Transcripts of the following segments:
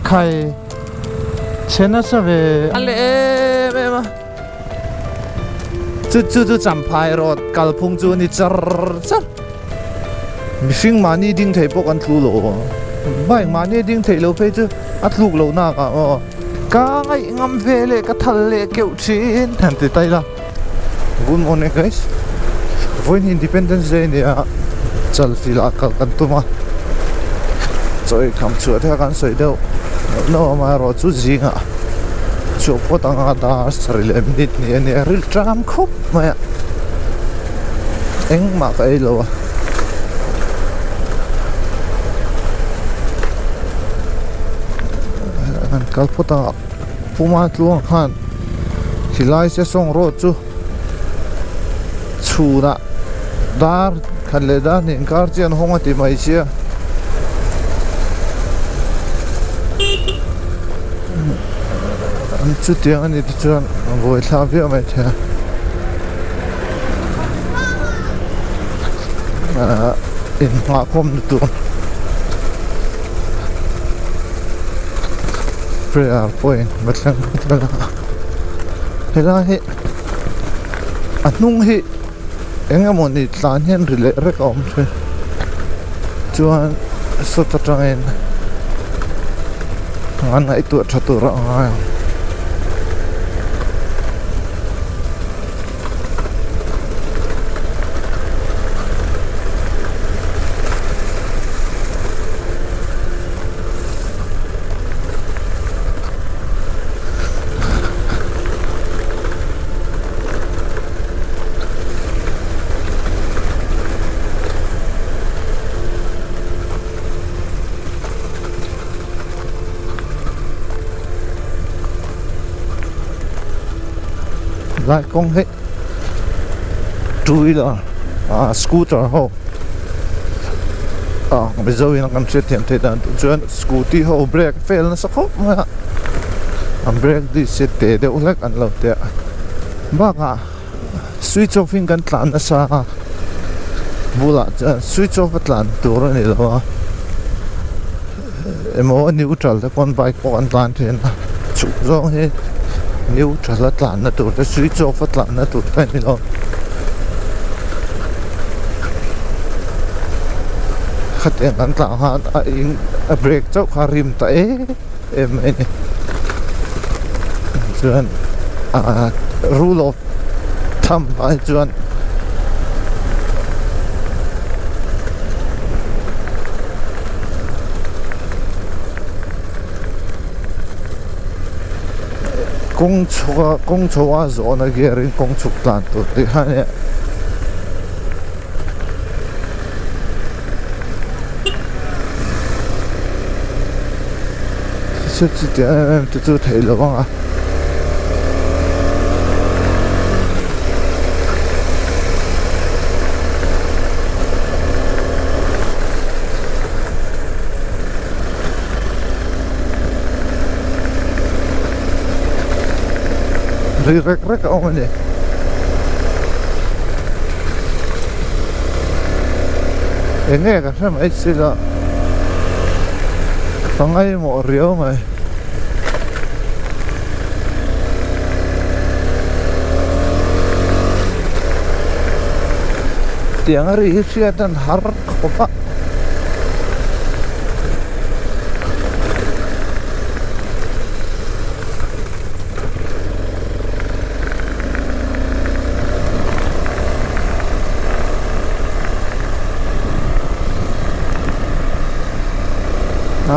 Khai chhe nasa ve a leh em em a chu chu chu champhai road kalphung chu a ni char char mihring mahni ding thei pawh kan tlu lo bike mahni ding theih lo phei chu a tluk loh nak ah aw ka ngaih ngam ve leh ka thal leh keuh thin han ti ta ila good morning guys vawiin independence day a ni a chalfilh ah kal kan tum a chawi kham chhuah te kha kan sawi deuh lo amaherawh chu zingah chhuah phawt anga dar sarih leh minute ni a nia ril ṭam khawp mai a engmah ka ei lo a an kal phawt anga puma tluang khan khilai se sawng road chu chhunah dar khat leh dar hnih inkar chian hawng a ti mai sia an chutiang a ni te chuan a buai thlak viau mai thei a ahh inhnahkhawm na tur prayer point va thleng phawt ila helai hi a hnung hi eng emaw ni tlan hian ri leh rek a awm thin chuan sawt atangin an ngaihtuah tha tur a ngai ang. Lai kawng hi two wheeler ah scooter ho ah mizo in a kan hriatthiam theih dan tur chuan scooty ho brake fail nasa khawp mai a an brake disc hi te deuh hlek an lo tia bakah switch off in kan tlan nasa a bulah chuan switch off a tlan tur a ni lo a emaw neutral te pawn bike pawh an tlan thin a chhuk zawng hi neutral a tlan na tur te switch off a tlan na tur te a ni lo khatiang kan tlan khan a eng a brake chauh kha a rim ta em em mai a ni chuan ah rule of thumb ah hi chuan. Kawng chhuk a kawng chho a zawhna gear in kawng chhuk tlan tur tih kha ania chutiang em em te chu theih loh ang a. Ri rek rek a awm a ni. Eng nge ka hre mai si lo ka ngaimawh riau mai. Tiang a ri hi hriat an har khawp a.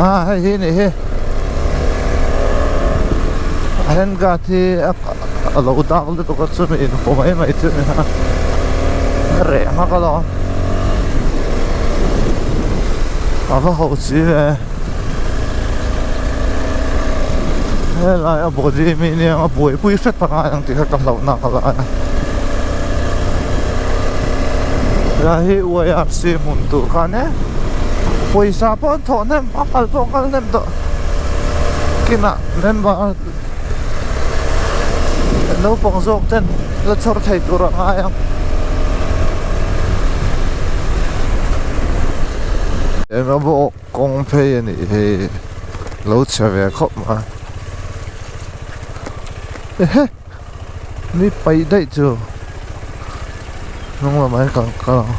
Ah hei hi nih hi a hand guard hi a lo dak lutuk a chumi inhaw mai mai chu a ni a a reh hmak alawm a va ho si ve helai a body mi nia a buaipui hret a ngai ang tih kha ka hlauh nak a lai a helai hi Y R C hmun tur kha ania pawisa pawh an thawh hnem a kal pawh a kal hnem tawh kinah member naupang zawk ten la chhawr thei tur a ngai ang. Eng a bawk kawng phei a nih hi. Lo chhe ve khawp mai. Ehe! Mi paih daih chu hnung lamah hian kan kal ang.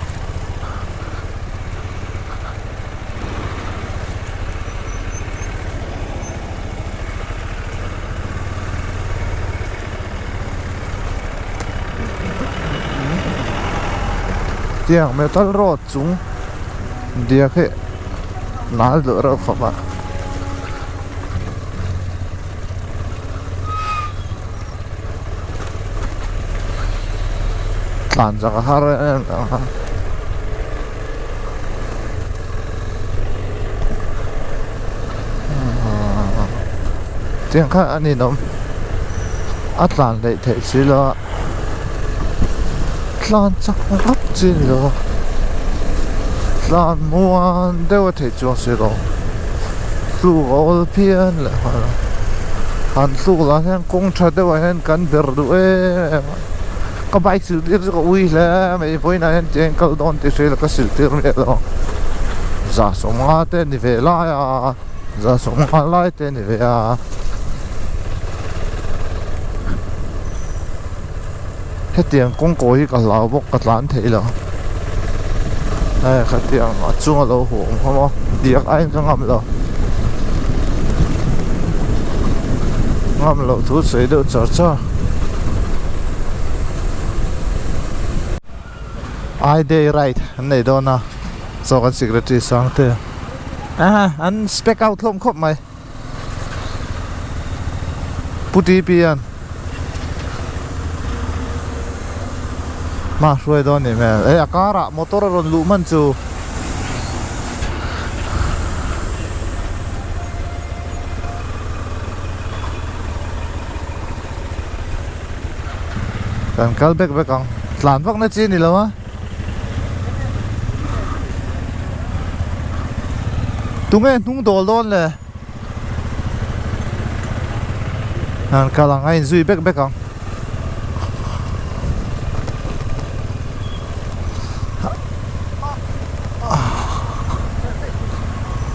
Tiang metal road chung diak hi nal duh reuh khawp a. Tlan chak a har em em a. Tiang kha a ninawm a tlan daih theih si lo a tlan chak vak chi a ni lo a tlan muan deuh a theih chuang si lo tluk a awl phian leh nghal a han tluk lah hian kawng tha deuh ah hian kan ber duh em em a ka bike sil tir chu ka ui hle mai vawiinah hian tiang kal dawn tih hria ila ka sil tir miah lo ang 150 te a ni ve lai a 150 lai te a ni ve a. Hetiang kawngkawi hi ka hlau bawk ka tlan thei lo hei khatiang a chunga lo huh awm khawm a diak aiin ka ngam lo ngam loh thu sawi deuh char char I day ride an nei dawn a chaw kan secretary sang te a an spec out hlawm khawp mai. Pu TP hian hma hruai dawn nih hmel e a karah motor a rawn luh man chu kan kal bek bek ang tlan vak na chi a ni lo a. Tunge hnung dawl dawn le? An kal ang a inzui bek bek ang.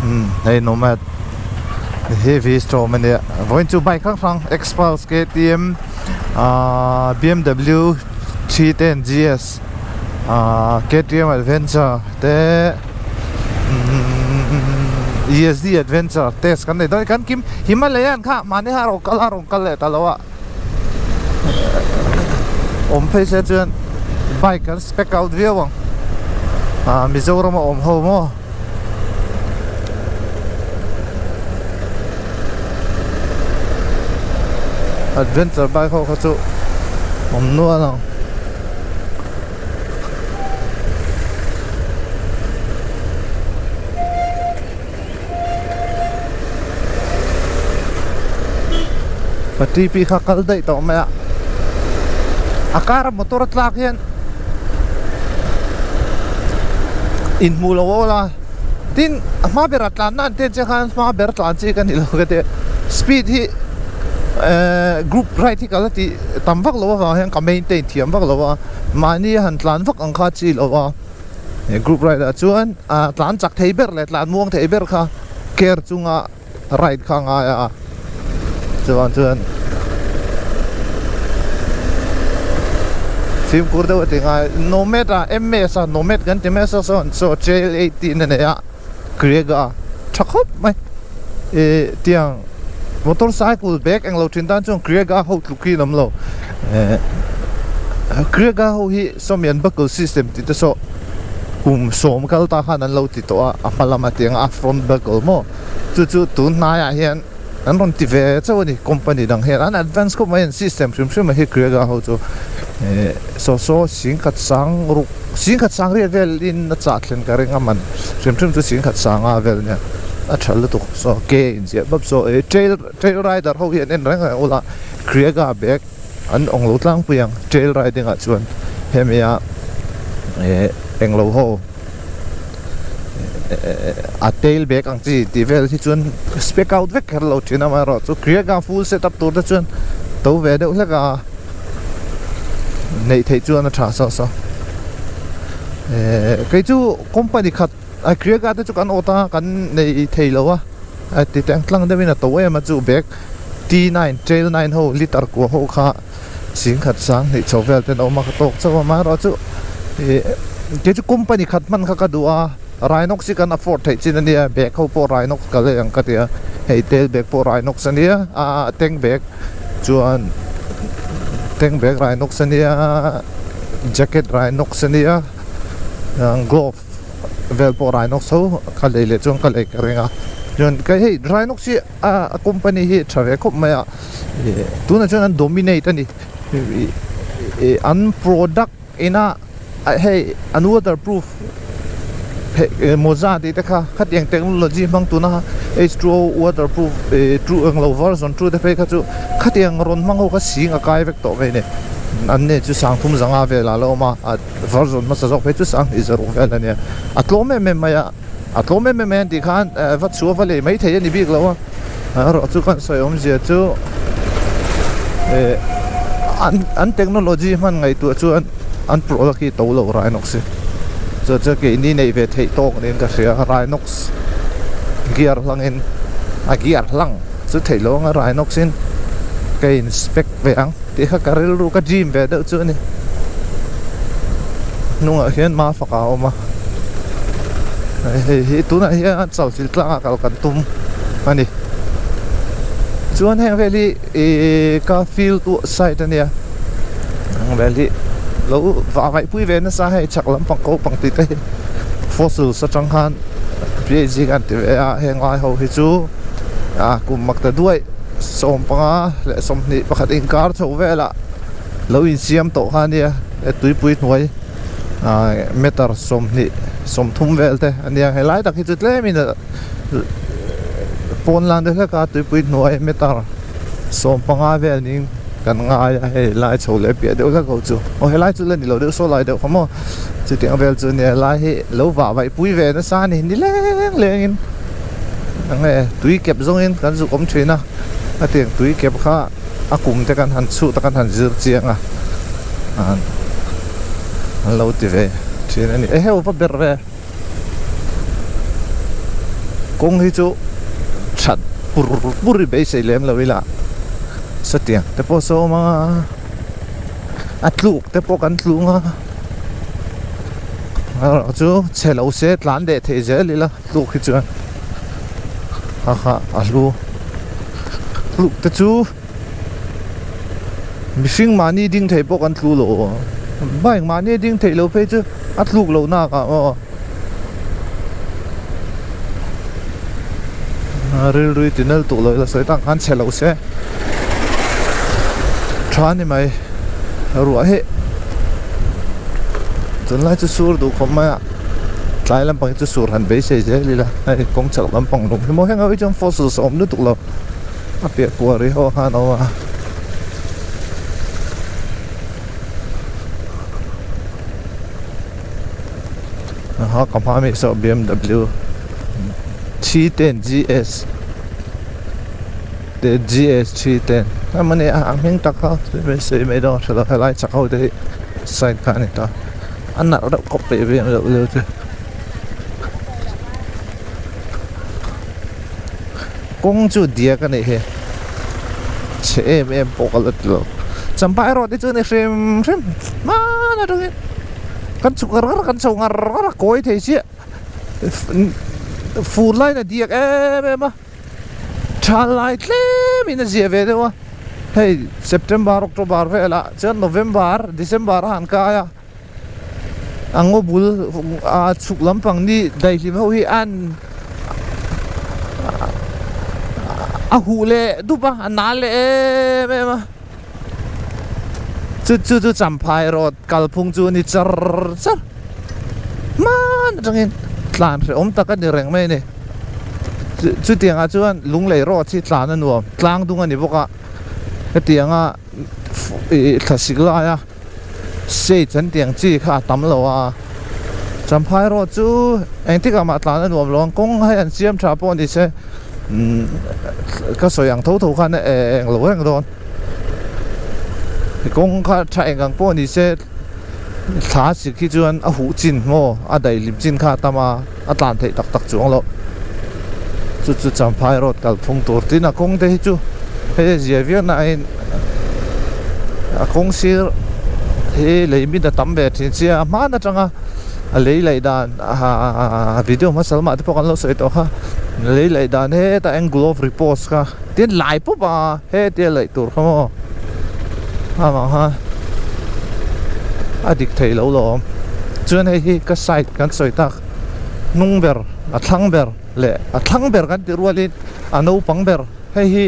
Hmm, hei Nomad heavy storm a nia. Vawiin chu bike hrang hrang Xpulse, KTM, ah BMW 310 GS. Ahh KTM Adventure te umm ESD Adventure test kan nei dawn kan kim Himalayan kha mahni kha a rawn kal a rawn kal leh ta lo a awm phei se chuan bike kan spec out viau ang ah Mizoram a awm ho maw. Adventure bike ho kha chu awm nual ang. Ka TP kha kal daih tawh mai a a car a motor a tlak hian inhmuh loh awl a tin a hma berah tlan na an ten chiang khan hma ber tlan chi ka ni lo ka ti speed hi ehh group ride hi ka la tih tam vak loh avang hian ka maintain thiam vak lo a mahni a han tlan vak ang kha chi lo a he group ride ah chuan ah tlan chak thei ber leh tlan muang thei ber kha care chunga ride kha a ngai a chuan chuan fimkhur deuh a ti ngai nomad ah ms ah nomad kan ti mai a saw sawn saw trail 18 a nei a kriega tha khawp mai ih tiang motorcycle bag englo thin tan chuan kriega ho tluk hi an awm lo eh kriega ho hi sawmian buckle system tih te saw kum sawm kal ta khan an lo ti tawh a a hma lama tiang a front buckle maw chu chu tun hnaiah hian an rawn ti ve chauh a ni company dang hian an advance khawp mai an system hrim hrim a hi kriega ho chu eh saw saw singkhat sang ruk singkhat sang riat vel in a chah thlen ka ring a man hrim hrim chu singkhat sanga vel nia a tha lutuk saw ke inziah bawp saw eh trail trail rider ho hi an en reng reng ula kriega bag an awng lo tlangpui ang trail riding ah chuan hemi a eh englo ho a tail bag ang chi tih vel hi chuan spec out vek kher lo thin amaherawhchu kriega full set up tur te chuan to ve deuh hlek a neih theih chuan a tha sawh sawh eh kei chu company khat a kriega te chu kan awt a kan nei thei lo a. A ti teng tlang deuhin a to em a chu bag T nine trail nine ho liter kua ho kha singkhat sang hnih chho vel ten a awm a ka tawk chauh a amaherawh chu ih kei chu company khat hman kha ka duh a Rhinox hi kan afford theih chin a nia bag ho pawh Rhinox ka lei ang ka ti a hei tail bag pawh Rhinox a nia ah tank bag chuan tank bag Rhinox a nia jacket Rhinox a nia glove. Vel pawh Rhinox ho ka lei leh chuan ka lei ka ring a chuan ka hei Rhinox hi a company hi tha ve khawp mai a ih tunah chuan an dominate a ni ih an product ina hei an waterproof hei mawza tih te kha khatiang technology hmang tuna H two O waterproof ih two englo version two te phei kha chu khatiang rawn hmang ho kha sing a kai vek tawh mai a ni an ni chu sangthum zanga velah a la awm a. Version hmasa zawk phei chu sang hnih zaruk vel a nia. A tlawm em em mai a, a tlawm em em mai an tih khan va chhuah va lei maithei a ni bik lo a. Erawh chu kan sawi awmzia chu eh an an technology hman ngaihtuah chuan an product hi to lo Rhinox hi. Chu chu keini neih ve theih tawk niin ka hria Rhinox gear hlangin a gear hlang chu theih loh anga Rhinox in ka inspect ve ang. Tih kha ka rilru ka dream ve deuh chu a ni. Hnungah hian Mafaka a awm a. Hei hi tunah hian Chalfilh tlangah kal kan tum a ni. Chuan heng vel hi ihh ka field side a nia. Heng vel hi lo vah ngaihpui ve nasa hei chhak lampang ko pang tih te hi fossils atang khan PhD kan ti ve a heng lai ho hi chu ah kum mak ta duai. 15 leh 21 inkar chho velah lo insiam tawh kha ania he tuipui hnuai ah meter 20 30 vel te ania helai tak hi chu tlemin pawn lan deuh hlek a tuipui hnuai meter 15 vel niin kan ngai a hei lai chho leh piah deuh hlek ho chu aw helai chu la ni lo deuh saw lai deuh kha maw chutiang vel chu ania helai hi lo vah vaih pui ve nasa a ni ni leng lengin. Enge tui kep zawngin kan zuk awm thin a, hetiang tui kep kha a kum te kan han chhut a kan han zir chiang a, an lo ti ve thin a ni. Eheu va ber ve kawng hi chu that pur pur i beisei lem lo ila satiang te pawh saw awm a, a tluk te pawh kan tlung a, erawh chu chhe lo se tlan leh thei zel ila. Tluk hi chuan a kha a hlu tluk te chu mihring mahni ding thei pawh kan tlu lo bike mahni ding theih lo phei chu a tluk loh nak ah aw rilru ti nal tuk lo ila sawi tak khan chhe lo se tha ni mai ruah hi tunlai chu sur duh khawp mai a. Tlai lampang hi chu sur han beisei zel ila hei kawng chhoh lampang lung hi maw heng ho hi chuan fossils a awm lutuk lo a piah kuar hi ho khan a awm a. Aha ka hma mi saw BMW 310 GS te GS 310 emawni a hming tak kha beisei mai dawn a hre lo helai chak ho te hi side kha a ni ta. A nalh reuh khawp mai veng deuh deuh chu kawng chu diak a nih hi chhe em em pawh ka la ti lo champhai erawh te chu ni hrim hrim hman atangin kan chhuk ngar ngar a kan chho ngar ngar a kawi thei chiah fur laiin a diak em em a. Tha lai tlem in a zia ve deuh a, hei September, October velah chuan November, December a han kai a, a ngaw bul a chhuk lampang ni daihlim ho hi an a huh leh dup a, a nal leh em em a, chu chu chu Champhai road kalphung chu a ni char char hman atangin tlan hrehawm tak a ni reng mai a ni. Chutiangah chuan lunglei road hi tlan a nuam tlang dung a ni bawk a hetianga ih thlasik laia shade an tih ang chi kha a tam lo a Champhai road chu engtikah mah tlan a nuam lo ang kawng hei an siam tha pawh ni se umm ka sawi ang tho tho khan eng lo reng dawn kawng kha tha eng ang pawh ni se thla sik hi chuan a huh chin maw a daihlim chin kha a tam a. A tlan theih tak tak chuang loh. Chu chu Champhai road kalphung tur tin a kawng te hi chu hei a zia viau nain a kawng sir hi lei mit a tam ve thin sia a hman atanga a lei laih dan ahh video hmasa lamah te pawh kan lo sawi tawh kha lei laih dan hetah angle of repose kha tin lai pawp a hetia laih tur kha maw amah kha a dik thei lo lawm chuan hei hi ka side kan sawi tak hnung ber a thlang ber leh a thlang ber kan tih rualin a naupang ber hei hi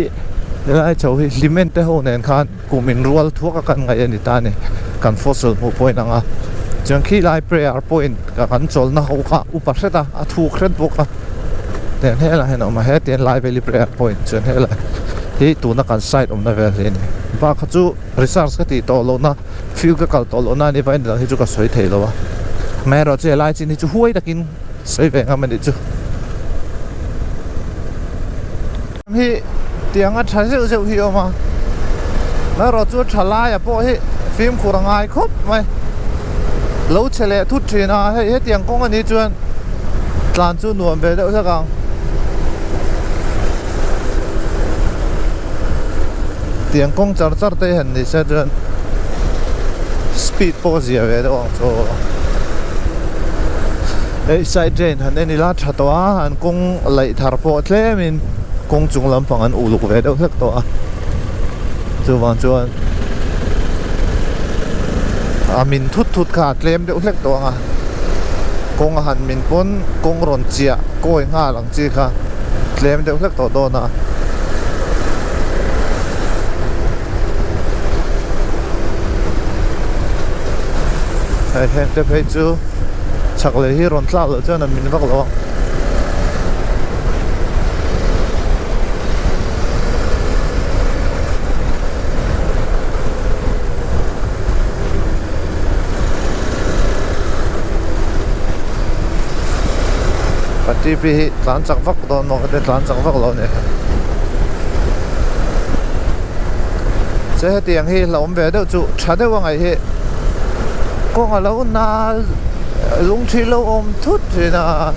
helai chho hi hlimen te ho nen khan kum in rual thuak a kan ngaih a ni ta a ni kan fossil hmuh pawhin ang a chuan khi lai prayer point ka kan chawlhna ho kha upa hret a a thuk hret bawk a tiang helai hian a awm a hetiang lai veli prayer point chuan helai hi tuna kan side awmna vel hi a ni bak kha chu research ka tih tawh lohna field ka kal tawh lohna a ni vangin dang hi chu ka sawi thei lo a amaherawhchu helai chin hi chu huai takin sawi ve ngam a nih chu. Hi tiang a tha zeuh zeuh hi a awm a amaherawh chu tha laia pawh hi fimkhur a ngai khawp mai lo chhe leh thut thin a hei hetiang kawng a nih chuan tlan chu nuam ve deuh hlek ang. Tiang kawng char char te han ni se chuan speed pawh a zia ve deuh ang chu hei side drain han en ila tha tawh a an kawng laih thar pawh tlem in kawng chung lampang an uluk ve deuh hlek tawh a chuvang chuan a min thut thut kha a tlem deuh hlek tawh ang a kawng a han min pawn kawng rawn chiah kawi nghal ang chi kha tlem deuh hlek tawh dawn a. Hei heng te phei chu chhak leh hi rawn tlak loh chuan an min vak lo ang. Ka T_V hi tlan chak vak dawn maw ka tia tlan chak vak lo a nih kha. Che hetiang hi hlauhawm ve deuh chu tha deuh a ngaih hi kawng a lo nal lungthi lo awm thut thin a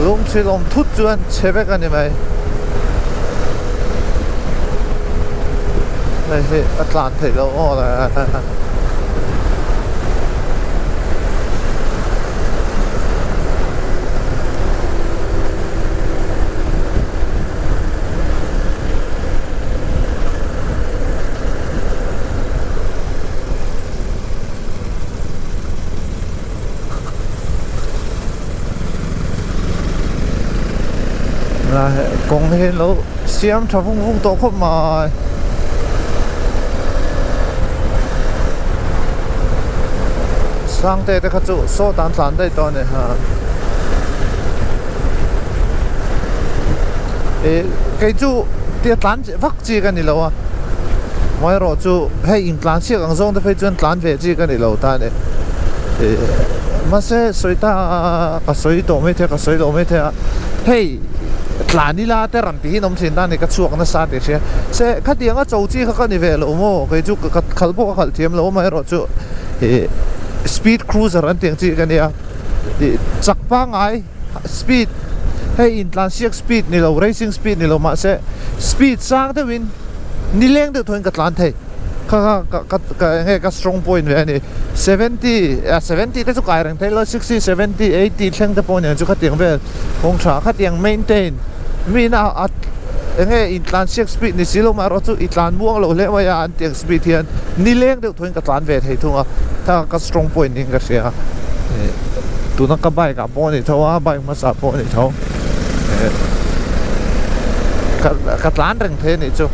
lungthi lo awm thut chuan chhe vek a ni mai hei hi a tlan theih loh aw le. Kawng hi lo siam tha vung vung tawh khawp mai. Sangte te kha chu sawtah an tlan daih tawh a ni ha. Ih kei chu tia tlan vak chi ka ni lo a amaherawh chu hei intlan chhiak ang zawng te phei chuan tlan ve chi ka ni lo ta a ni ih mahse sawi ta ka sawi tawh mai thei a ka sawi loh mai thei a hei tlan ila te rawn tih hi an awm thin ta a ni ka chhuak nasa tih hria se khatiang a cho chi kha ka ni ve lo maw kei chu ka khalh pawh ka khalh thiam lo amaherawh chu ih speed cruiser an tih ang chi ka nia ih chak pangngai. Speed, hei intlansiak speed ni lo, racing speed ni lo mahse speed sang deuhin nileng deuh thawhin ka tlan thei. Kha kha ka ka ka enge ka strong point ve a ni. 70, 70 te chu kai reng thei lo, 60, 70, 80 thleng te pawh nen chu khatiang vel kawng tha khatiang maintain mi ina a enge intlansiak speed ni si lo maherawh chu i tlan muang lo hle mai a an tiang speed hian nileng deuh thawhin ka tlan ve thei thung a, kha kha ka strong point niin ka hria. Tuna ka bike ah pawh a ni tho a bike hmasa pawh a ni tho ka ka tlan reng thei a nih chu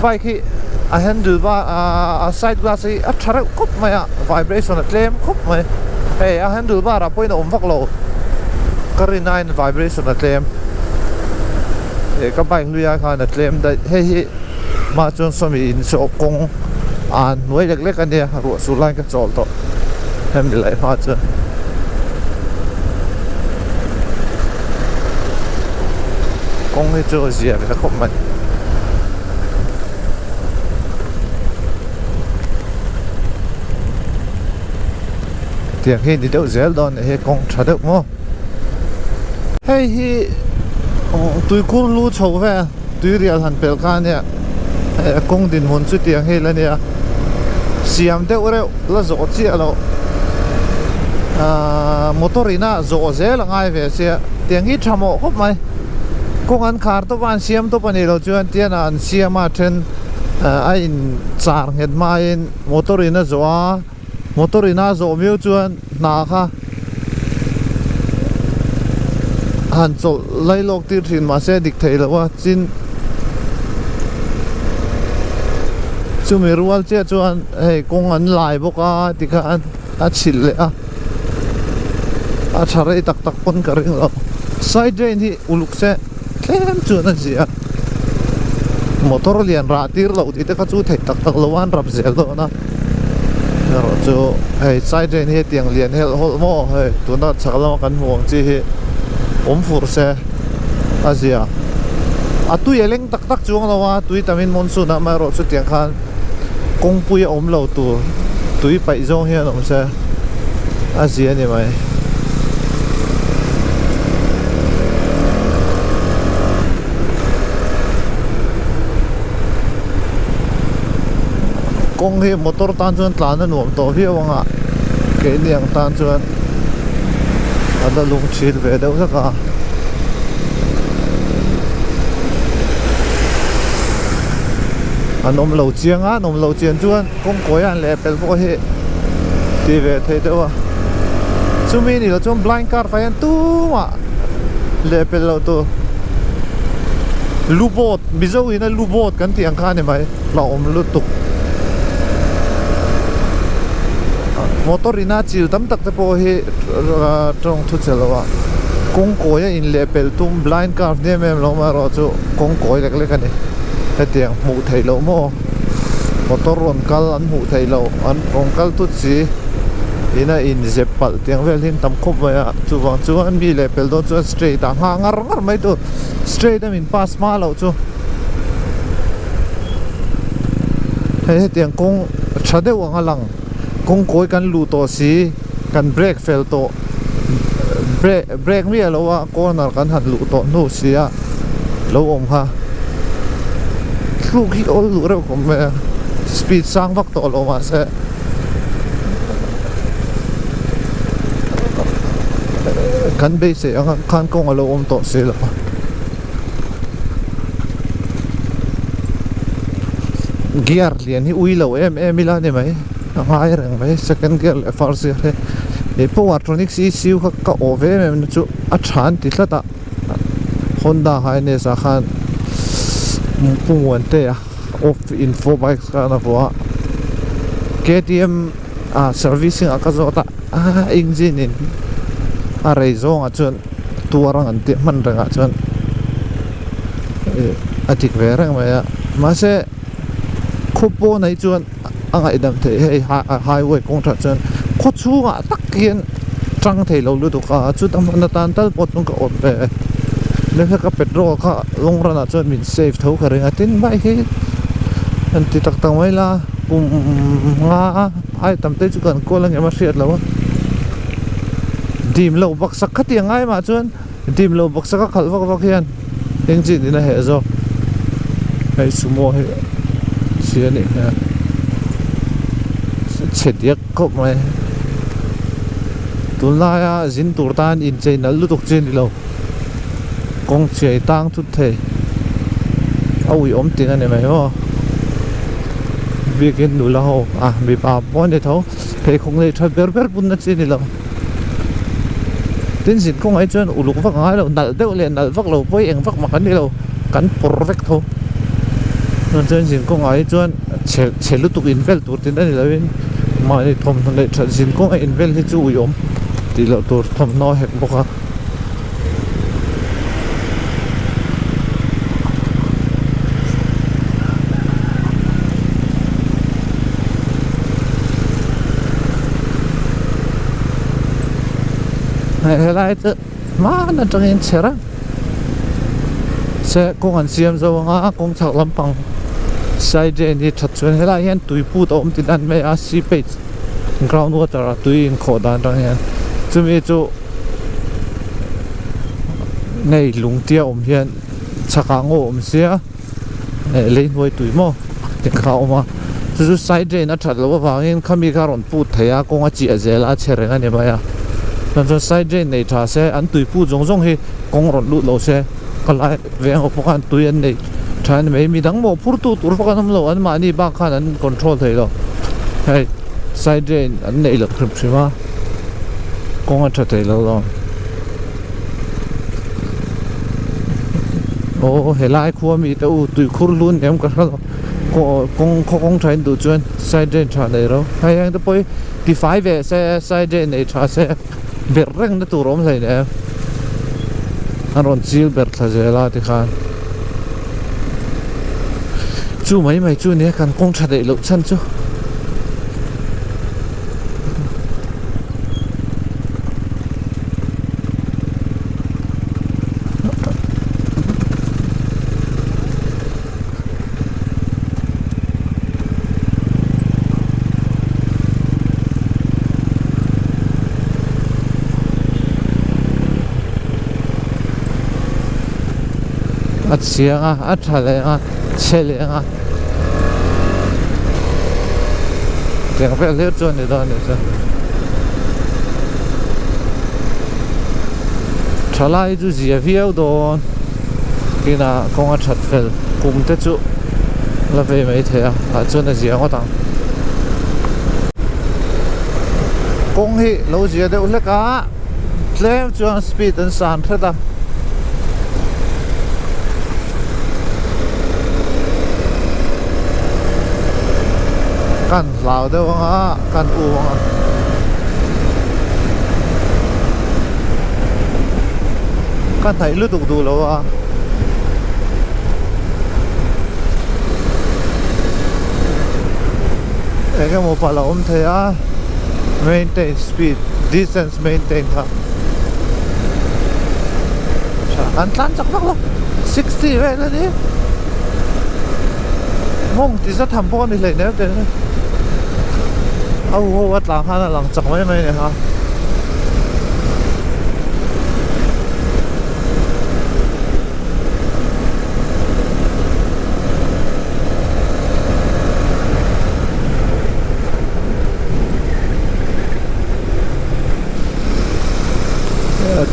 bike hi a handle bar a side glass hi a tha reuh khawp mai a vibration a tlem khawp mai hei a handle bar ah pawhin a awm vak lo ka rin aiin vibration a tlem ka bike hlui ah khan a tlem daih hei hi Hmah chuan sawmi in saw kawng an hnuai lek lek a nia ruah sur laiin ka chawl tawh hemi laih hma chuan. Kawng hi chu a zia ve khawp mai. Tiang hi ni deuh zel dawn a ni hi kawng tha deuh maw. Hei hi. Tuikhur lu chho vel tuirial han pelh kha ania hei a kawng dinhmun chu tiang hel ania siam deuh reuh la zawh chiah loh ahh motor in a zawh zel a ngai ve sia tiang hi tha mawh khawp mai kawng an khar tawp a an siam tawp a nih loh chuan tian ah an siam a then a in char nghet hmain motor in a zawh a. Motor in a zawh miau chuan hna kha han chawlh lai lawk tir thin mahse a dik thei lo a, chin chumi rual chiah chuan hei kawng an lai bawk a tikhan a chhilh leh a, a tha rei tak tak pawn ka ring lo. Side drain hi uluk se tlem chuan a zia a, motor lian rah tir loh tih te kha chu theih tak tak lo a an rap zel dawn a. Erawh chu hei side drain hi hetiang lian helh hawlh maw hei tuna chhak lama kan hmuh ang chi hi awm fur se a zia a tui a leng tak tak chuang lo a tui tamin monsoon ah amaherawh chu tiang khan kawngpui a awm lo tur tui paih zawng hian awm se a zia a ni mai. Kawng hi motor tan chuan tlan a nuam tawh viau ang a keini ang tan chuan a la lung chhil ve deuh hlek a. An awm lo chiang a an awm lo chian chuan kawng kawi a an leh pel pawh hi ti ve thei deuh a chumi ni lo chuan blind car fai hian tumah leh pel loh tur lu boat mizo ina lu boat kan tih ang kha a ni mai. Hlauhawm lutuk. Motor ina chil tam tak te pawh hi tawng thu che lo a kawng kawi a in leh pelh tum blind curve ni em em lo amaherawh chu kawng kawi lek lek a ni. Hetiang hmuh theih loh maw motor rawn kal an hmuh theih loh an rawn kal tut si ina in zep palh tiang vel hi an tam khawp mai a chuvang chuan mi leh pelh dawn chuan straight ah nghah ngar ngar mai tur straight a min pass hma loh chu. Hei hetiang kawng tha deuh ang a lang kawng kawi kan luh tawh si kan brake fel tawh brake brake miah lo a corner kan han luh tawh hnu si a lo awm kha thluk hi awl luh reuh khawp mai a speed sang vak tawh lo mahse kan beisei ang khan kawng a lo awm tawh si lo a. Gear lian hi ui lo em em ila ni mai a ngai reng mai second gear leh first gear hi he power tronic ECU kha ka awh ve em em na chu a tha an ti tlat a Honda Highness ah khan pu Muantea off info bike khan a vuah a KTM ah servicing ah ka zawt a engine in a rei zawng ah chuan. Tuar ang an tih hman rengah chuan ih a dik ve reng mai a mahse khaw pawn ah hi chuan a ngaihdam theih hei highway kawng tha chuan khaw chhungah tak hian tang thei lo lutuk a chuta hmun atan tal pawh chuan ka awt ve nasa ka petrol kha long run ah chuan min save tho ka ring a tin bike hi han ti tak tak mai la kum nga ai tam te chu kan kawl ang em a hriat loh a. Dim loh baksak kha tih angai mah chuan dim loh baksak a khalh vak vak hian engine in a heh zawk hei sumo hi chhia anih hmel chhe diak khawp mai tunlaia zin tur tan inchei nalh lutuk chi a ni lo kawng chiai tang thut thei a uiawm ting a ni mai maw biakin nula ho ah mipa pawh a ni tho. Pheikhawk nei tha ber ber punna chi a ni lo. Tin zin kawngah hi chuan uluk vak a ngai lo, nalh deuh leh nalh vak lo pawi eng vak mah kan ni lo, kan pawr vek tho. Chuan zin kawngah hi chuan chhe chhe lutuk invel tur tin a ni lovin mahni thawmhnaw neih that zin kawnga invel hi chu uiawm tih loh tur thawmhnaw a hek bawk a. Helai chu hman atangin chher a se kawng an siam zo anga kawng chhak lampang side drain hi that chuan helai hian tui put a awm tih dan mai a seepage ground water a tui inkhawh dan atang hian chumi chu. Nei lungtia awm hian chhakah ngaw awm sia eh lei hnuai tui maw ti kha a awm a chu chu side drain a that loh avangin khami kha a rawn put thei a kawng a chiah zel a a chhe reng a ni mai a chuan chuan side drain nei tha se an tui put zawng zawng hi kawng rawn lut lo se khawlai veng ho pawh khan tui an nei tha a ni mai midang mawh phur tu tur vak an awm lo an mahni bak khan an control thei lo hei side drain an neih loh hrim hrim a kawng a tha thei lo lo. Aw helai khua mi te u tuikhur hlun em ka hre lo kawng khaw kawng tha in duh chuan side drain tha nei ro hei heng te pawh hi tifai ve se side drain nei tha se ber reng na tur a awm hleinem an rawn chil ber thla zel a tikhan chu mai mai chu nia kan kawng tha daih loh chhan chu. A chiang a a tha leh ang a chhe leh ang a tiang vel hlir chu a ni dawn a nih chu. Thalai chu zia viau dawn kinah kawng a that fel kum te chu la vei mai thei a tah chuan a zia ngawt ang. Kawng hi lo zia deuh hlek a tlem chuan speed an san hret a. Kan hlau deuh ang a kan u ang a. Ka hnaih lutuk duh lo a. Eng emaw palh a awm thei a maintain speed distance maintain kha tha an tlan chak vak lo 60 vel a ni mawng ti za tham pawh a ni hleinem teh a hu ho a tlan khan a lang chak mai mai a ni kha.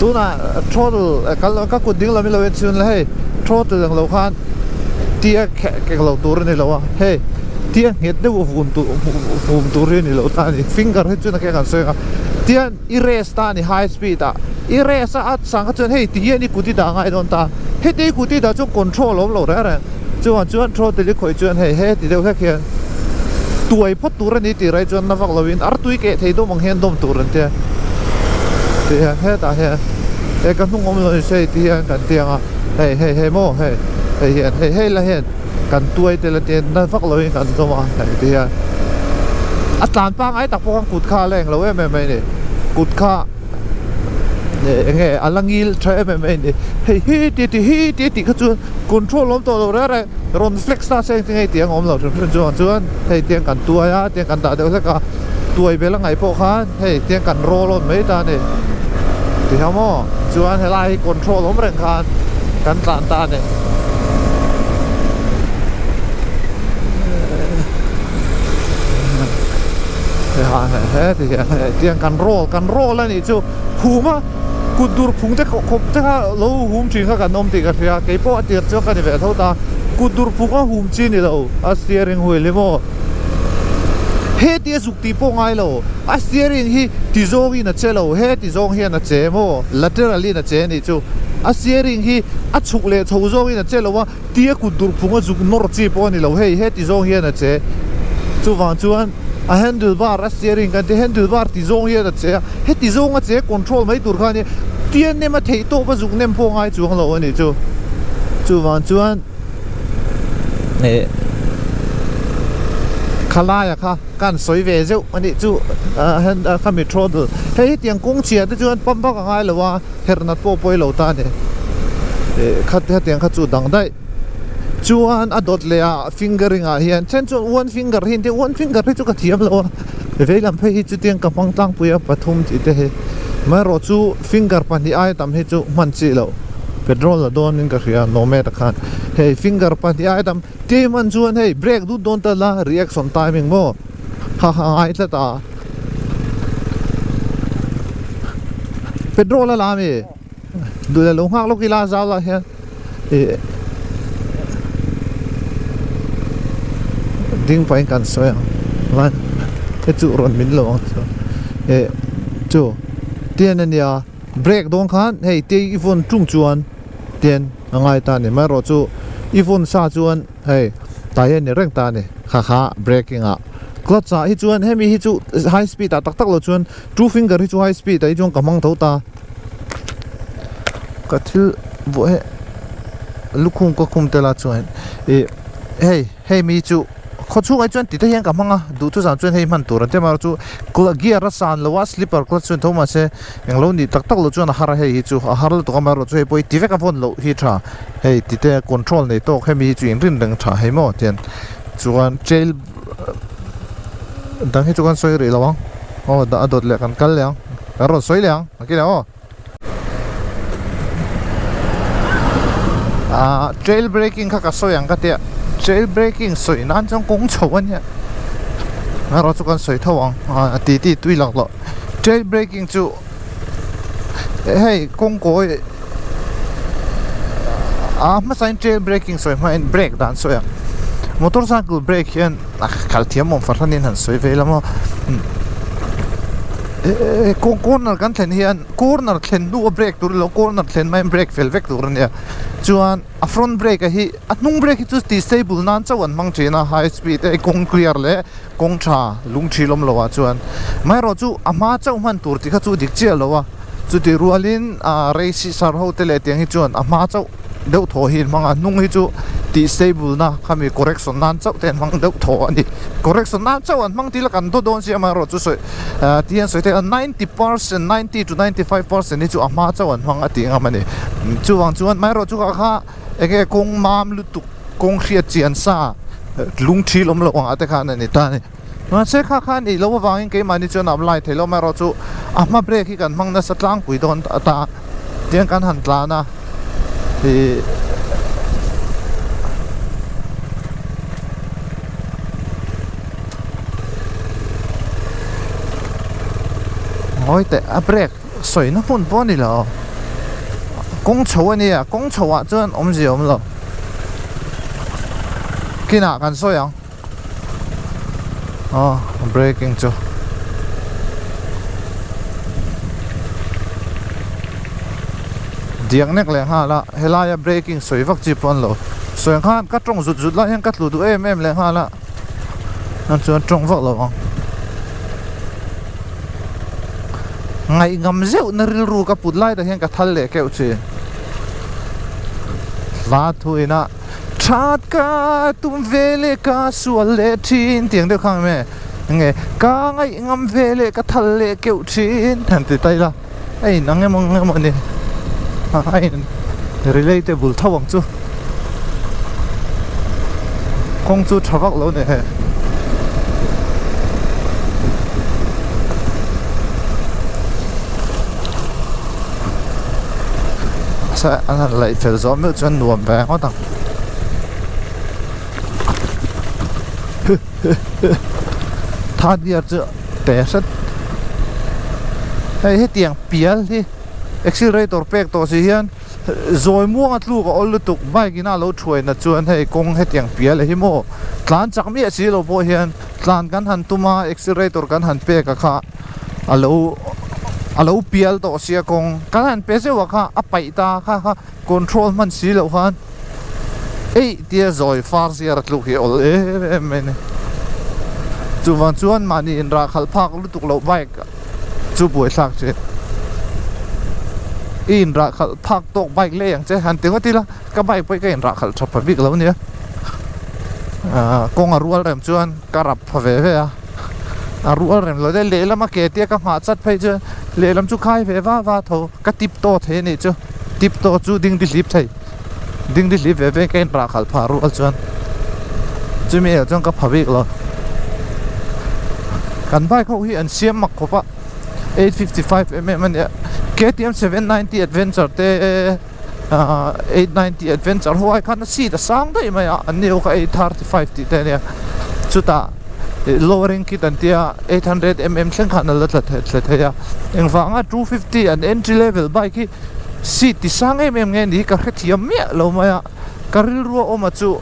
Tunah throttle kal ka kut ding lam ilo en chhun la hei throttle ang lo khan tia kek lo tur a ni lo a hei tia nghet deuh vun tur hum tur hi a ni lo ta a ni finger hi chuan a kek an sawi ang a tian i race ta a ni high speed ah i race a a sang kha chuan hei ti hian i kut i dah ngai dawn ta heti i kut i dah chuan control a awm lo reng reng chuvang chuan throttle i khawih chuan hei he ti deuh hlek hian tuai phawt tur a ni tih rai chuan na vak lovin artui keh thei dawm ang hian dawm tur an tia ti hian hetah hian he ka hnung awm lo ni se hei ti hian kan ti ang a hei hei hei maw hei hei hian hei hei la hian kan tuai tel a tia na vak lovin kan dawm a hei ti hian a tlan pangai tak pawh khan kut kha a la englo em em mai a ni kut kha eng nge a la ngil tha em em mai a ni hei hi ti ti hi ti tih kha chuan control awm tawh lo reng reng rawn flex ta se engtin nge tih ang awm lo hrim hrim chuan chuan hei tiang kan tuai a tiang kan dah deuh hlek a tuai bel a ngaih pawh khan hei tiang kan roll on mai ta a ni ti hian maw chuan helai hi control awm reng khan kan tlan ta a ni. Tiang kan roll kan roll a nih chu hum a kut dur phung te khawp te kha lo hum thin kha kan awm tih ka hria keipawh a tir chu ka ni ve tho ta kut dur phung a hum chi ni lo a steering wheel hi maw heti a zuk tih pawh ngai lo a steering hi ti zawng in a che lo heti zawng hian a che maw lateral in a che a nih chu a steering hi a chhuk leh chho zawng in a che lo a. Tia kut dur phung a zuk nawr chi pawh a ni lo hei heti zawng hian a che chuvang chuan a handle bar a steering kan ti handle bar ti zawng hian a che a heti zawng a che control mai tur kha a nia tia nem a theih tawp a zuk nem pawh ngai chuang lo a ni chu chuvang chuan eh khalaia kha kan sawi ve zeuh a nih chu ah khami throttle hei hetiang kawng chhia te chuan pump vak a ngai lo a. Herh nat pawh pawi lo ta a ni. Eh khat hetiang kha chu dang daih. Chuan a dawt leh ah fingering ah hian then chuan one finger hi an tia one finger hi chu ka thiam lo a. Veilam phei hi chutiang ka hmang tlangpui a pathum tih te hi. Amaherawhchu finger pahnih aia tam hi chu hman chi loh. Petrol la dawn in ka hria Nomad ah khan hei finger pahnih ai tam tlem an chuan hei brake dut dawn ta la reaction timing maw ha ha ngai tlat a petrol a la ami duh leh lo nghak lawk ila zau lah hian ih ding pahin kan sawi ang chuan hei chu rawn min lo ang chu ih chu tian ania. Brake dawn khan hei te i vawn tung chuan ten a ngai ta a ni. Amaherawhchu i vawn sa chuan hei tai a ni reng ta a ni. Kha kha braking ah clutch ah hi chuan hemi hi chu high speed ah tak tak lo chuan two finger hi chu high speed ah hi chuan ka hmang tho ta. Ka thil vuah hi lukhum ka khum tel a chuan ih hei. Hei mi chu khaw chhungah chuan tite hian ka hmang a, duhthusam chuan hei hman tur an ti a, amaherawhchu gear a san lo a, slipper clutch chuan tho mahse englo nih tak tak loh chuan a har a, hei hi chu a har lutuk a, amaherawhchu hei pawh hi ti vek a vawn loh hi tha, hei tite control nei tawk hemi hi chu inrin reng tha hei maw tian chuan trail dang hi chu kan sawi rih lo ang aw a dawt leh kan kal leh ang kan rawn sawi leh ang a kila aw. Ahh trail braking kha ka sawi ang ka tia trail braking sawi nan chuan kawng chho a nia erawh chu kan sawi tho ang ah ti ti tui lak loh trail braking chu hei kawng kawi ah hmasa in trail braking sawi hma in brake dan sawi ang motorcycle brake hian a kal thiam awm fahran in han sawi vel a maw. Corner kan thlen hian corner thlen hnu a brake tur ilo corner thlen hma hian brake fel vek tur a nia chuan a front brake a hi a hnung brake hi chu ti stable nan chauh an hmang thin a high speed e kawng clear leh kawng tha lung thil awm lo ah chuan amaherawh chu a hma chauh hman tur tih kha chu dik chiah lo a chutih rualin ah race sar ho te leh tiang hi chuan a hma chauh. deuh thaw hi an hmang a hnung hi chu tih stable na khami correction nan chauh te an hmang deuh thaw a ni correction nan chauh an hmang tila kan daw dawn si amaherawh chu sawi ah ti hian sawi theih a ninety percent ninety to ninety five percent hi chu a hma chauh an hmang a tih ngam a ni chuvang chuan amaherawh chu kha kha eng nge kawng mam lutuk kawng hriat chian sa lung thil awm loh ang ah te khan a ni ta a ni mahse kha kha a nih loh avangin keimahni chuan a apply theih loh amaherawh chu a hma brake hi kan hmang nasa tlangpui dawn ta. Tiang kan han tlan a ih ngawi teh a brake sawina hmun pawh a ni lo kawng chho a nia kawng chho ah chuan awmzia a awm lo kinah kan sawi ang. Aw braking chu diak nek leh nghal a helaia braking sawi vak chi pawh an lo sawi ang khan ka tawng zut zut lai hian ka tlu duh em em leh nghal a chuan chuan tawng vak lo ang ngaihngam zeuh na rilru ka put lai tak hian ka thal leh keuh thin hla thu ina. That ka tum ve leh ka sual leh thin tiang deuh kha nge nge ka ngaih ngam ve leh ka thal leh keuh thin han ti ta ila a in ang emaw ang emaw ni a in relatable tho ang chu kawng chu tha vak lo ni he. An han laih fel zawh meuh chuan nuam ve ngawt ang third gear chu pe hret hei hetiang pial hi accelerator pek tawh si hian zawi muanga tluk a awl lutuk bike in a lo thuai nat chuan hei kawng hetiang pial hi maw tlan chak miah si lo pawh hian tlan kan han tum a accelerator kan han pek a kha. A lo a lo pial tawh sia kawng kan han pe zeuh ah kha a paih ta kha kha control hman si loh khan eih tia zawi far zir a tluk hi a awl em em mai a ni chuvang chuan mahni inrah khalh phak lutuk loh bike chu buaithlak thin i inrah khalh phak tawk bike lei ang che han ti ngawt ila ka bike pawh hi ka inrah khalh tha pha bik lo ania ah kawng a rual rem chuan ka rap pha ve ve a. A rual rem lo deuh lehlam a ke tia ka nghah chat phei chuan lehlam chu khai ve va va tho ka tip tawh thei a nih chu tip tawh chu ding di hlip thei ding di hlip ve ve ka inrah khalh phah rual chuan chumi erawh chuan ka pha bik lo kan bike ho hi an siam mak khawp a 855 mm a nia KTM 790 adventure te. 890 Adventure ho ai khan a seat a sang daih mai a, an ni ho kha 835 tih te a nia. Chutah lowering kit an tia 800mm thleng khan a la tla tla thei a. Engvanga 250 an entry level bike hi seat ti sang em em nge ni hi ka hrethiam miah lo mai a. Ka rilru a awm a chu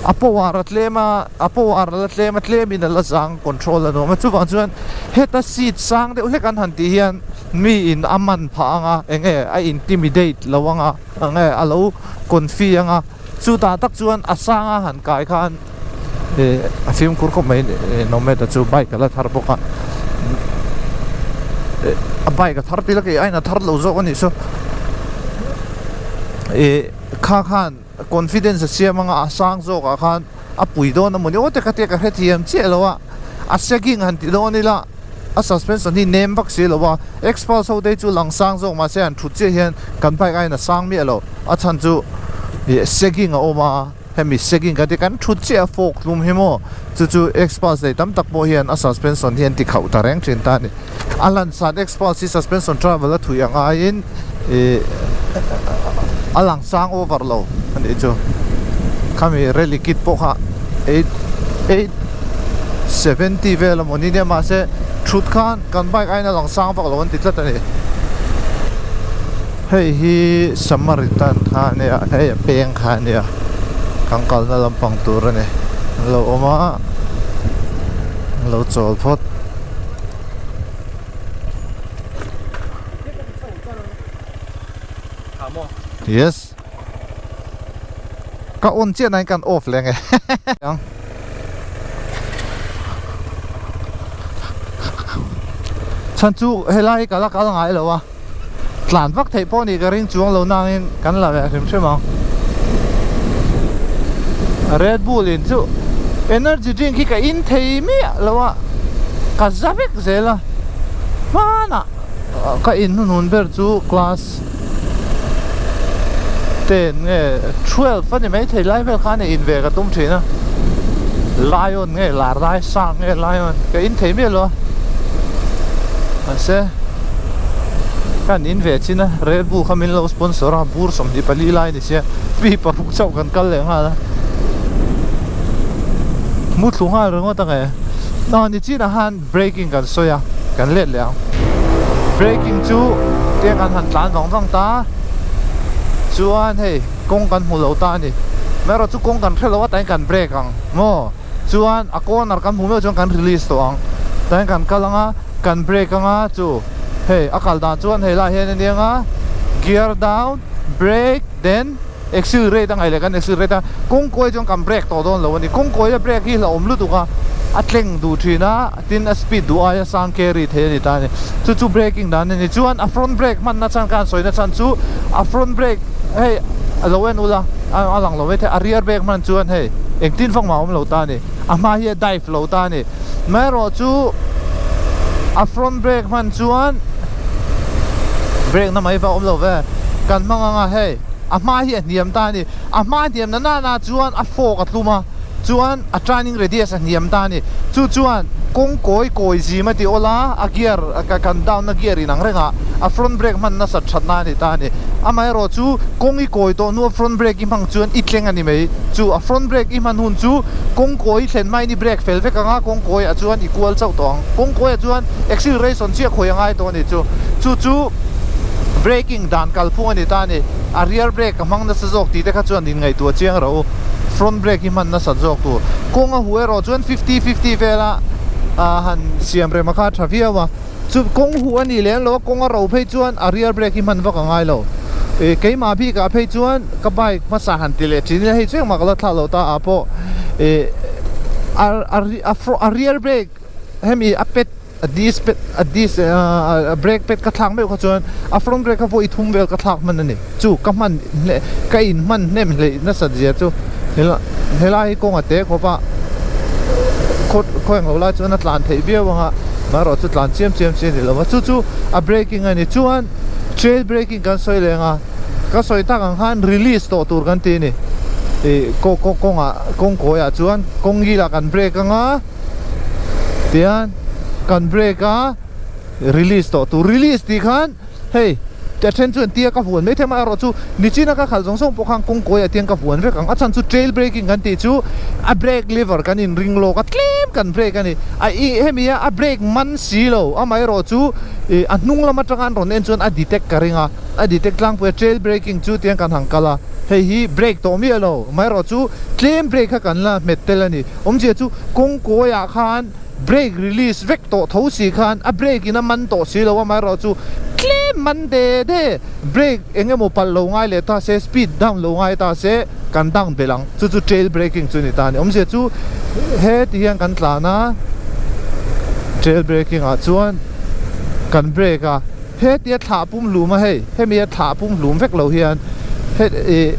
a power a tlem a, a power a la tlem a, tlemin a la zang control a nuam a. Chuvang chuan heta seat sang deuh hlek an han tih hian mi in a man phah ang a, eng nge a intimidate lo ang a, eng nge a lo confi ang a, chutah tak chuan a sang a han kai khan ih a fimkhur khawp mai Nomad a chu bike a la thar bawk a, ih a bike a thar tel a kei aiin a thar lo zawk a nih chu ih kha khan confidence a siam anga a sang zawk ah khan a pui dawn a mawni aw te kha te ka hrethiam chiah lo a, a sagging han ti dawn ila. A suspension hi nem vak si lo a, Xpulse ho te chu lang sang zawk mahse an thut chiah hian kan bike aiin a sang miah lo. A chhan chu ih sagging a awm a, hemi sagging kan tih kan thut chiah a fork hlum hi maw chu chu Xpulse nei tam tak pawh hian a suspension hi an ti khauh ta reng thin ta a ni. A lansan Xpulse hi suspension travel a thui ang aiin ih a lang sang over lo a nih chu. Khami rally kit pawh kha 8 870 vel a mawni nia mahse thut khan kan bike aiin a lang sang vak lo an ti tlat a ni. Hei hi Samaritan kha a nia hei a peng kha a nia kan kalna lampang tur a ni an lo awm a an lo chawl phawt. Yes. Ka on chiah nain kan off leh nge. Chhan chu helai hi ka la kal ngai lo a. Tlan vak theih pawh nih ka ring chuang lo nangin kan la ve hrim hrim ang. Red Bull in chu energy drink hi ka in thei miah lo a. Ka za vek zel a. Hmanah ka in hnuhnun ber chu class 10 nge 12 a ni maithei lai vel khan in ve ka tum thin a lion nge lar lai shark nge lion ka in thei miah lo a mahse kan in ve chin a Red Bull kha min lo sponsor a bur 24 lai ni sia mi paruk chauh kan kal leh nghal a mu thlu nghal ringawt ang e aw ni chinah khan braking kan sawi a kan let leh ang braking chu tia kan han tlan vang vang ta chuan hei kawng kan hmu lo ta a ni amaherawh chu kawng kan hre lo a tain kan brake ang maw chuan a corner kan hmu meuh chuan kan release tawh ang tain kan kal ang a kan brake ang a chu hei a kal dan chuan hei lai hian a nia ang a gear down brake then Accelerate a ngaih leh kan accelerate a, kawng kawi chuan kan brake tawh dawn lo a ni. Kawng kawia brake hi hlauhawm lutuk a, a tleng duh thin a, tin a speed duh aia sang carry thei a ni ta a ni. Chu chu braking dan a ni. Chuan a front brake hmanna chhan ka han sawina chhan chu a front brake hei a lo en ula a lang lo maithei a rear brake hman chuan hei engtin vak mah a awm lo ta a ni. A hma hi a dive lo ta a ni. Amaherawhchu a front brake hman chuan brake na mai va awm lo ve. Kan hmang ang a hei. A hma hi a hniam ta a ni. A hma hniam na nana chuan a fork a tlum a, chuan a turning radius a hniam ta a ni. Chu chuan kawng kawi kawi zim a ti awl a, a gear kan down na gear inang reng a, a front brake hman nasat that na a ni ta a ni. Amaherawh chu kawng i kawi tawh hnu a front brake i hmang chuan i tleng a ni mai. Chu a front brake i hman hun chu kawng kawi thlen hmain i brake fel vek ang a, kawng kawiah chuan i kual chauh tawh ang. Kawng kawiah chuan acceleration chiah khawi a ngai tawh a ni chu. Chu chu braking dan kalphung a ni ta a ni. A rear brake a hmang nasa zawk tih te kha chuan in ngaihtuah chiang rawh u. Front brake hi hman nasat zawk tur. Kawng a huh erawh chuan fifty fifty vela han siam rem a kha a tha viau a. Chu kawng huh a nih lem lo a, kawng a ro phei chuan a rear brake hi hman vak a ngai lo. Ih keimah bikah phei chuan ka bike hmasa han ti leh thin ila hei chu engmah ka la thlak lo ta ah pawh ih a rear brake hemi a pet A disc pad a disc a brake pad ka thlak meuh kha chuan a front brake kha vawi thum vel ka thlak hman a ni. Chu ka hman hle ka in hman hnem hleih nasat zia chu helai hi kawng a te khawp a khaw khaw englo lai chuan a tlan theih viau ang a amaherawh chu tlan chiam chiam chi a ni lo va chu chu a braking a ni. Chuan trail braking kan sawi leng a ka sawi tak ang khan release tawh tur kan ti a ni. Ih kaw kaw kawngah kawng kawiah chuan kawng gilah kan brake ang a. Tihian kan brake a release tawh tur release tih khan hei A then chuan tia ka vuan mai thei amaherawhchu nichina ka khalh zawng zawng pawh khan kawng kawiah tiang ka vuan vek ang. A chhan chu trail braking kan tih chu a brake lever kan in ring lawk a tlem kan brake a ni. A i hemi a a brake man si lo amaherawhchu ih a hnung lam atanga an rawn en chuan a detect ka ring a, a detect tlangpui a trail braking chu tiang kan han kal a, hei hi brake tawh miah lo amaherawhchu tlem brake kha kan la hmet tel a ni. Awmzia chu kawng kawiah khan brake release vek tawh tho si khan a brake in a man tawh si lo amaherawhchu tlem man de de brake eng emaw palh lo ngai leh ta se speed down lo ngai ta se kan down belh ang chu chu trail braking chu a ni ta a ni awmzia chu he ti hian kan tlan a trail braking ah chuan kan brake a he tia thlah pum hlum a hei hemi a thlah pum hlum vek lo hian he ih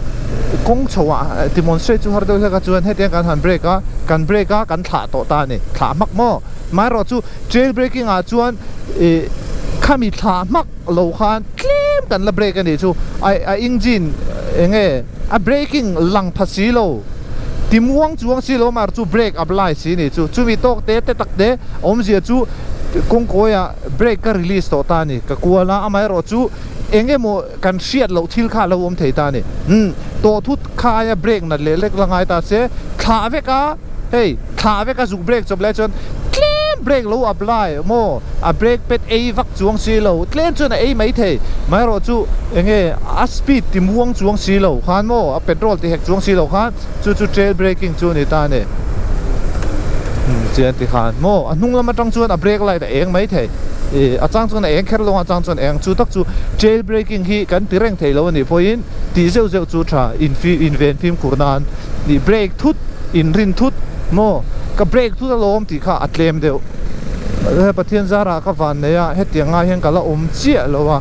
kawng chho ah demonstrate chu har deuh hlek a chuan hetiang kan han brake a kan brake a kan thlah tawh ta a ni thlah hmak maw amaherawhchu trail braking ah chuan ih khami thlah hmak lo khan tlem kan la brake a nih chu a a engine eng nge a braking lang pha si lo ti muang chuang si lo amaherawhchu brake apply si a nih chu chumi tawk te te tak te awmzia chu kawng kawiah brake ka release tawh ta a ni ka kual a amaherawhchu eng emaw kan hriat loh thil kha a lo awm thei ta a ni umm tawh thut kha aia brake nat leh lek la ngai ta se thlah vek a hei thlah vek a zuk brake chawp lai chuan tlem brake lo apply maw a brake pad ei vak chuang si lo tlem chuan a ei mai thei amaherawhchu eng nge a speed ti muang chuang si lo khan maw a petrol ti hek chuang si lo khan chu chu trail braking chu a ni ta a ni umm chian ti khan maw a hnung lam atang chuan a brake light a eng mai thei ih a chang chuan a eng kher lo a a chang chuan eng chu tak chu trail braking hi kan ti reng thei lo a nih pawhin tih zeuh zeuh chu tha infi inven fimkhur nan ih brake thut inrin thut maw ka brake thut alawm tih kha a tlem deuh Pathian zarah ka van nei a hetiang ngai hian ka la awm chiah lo a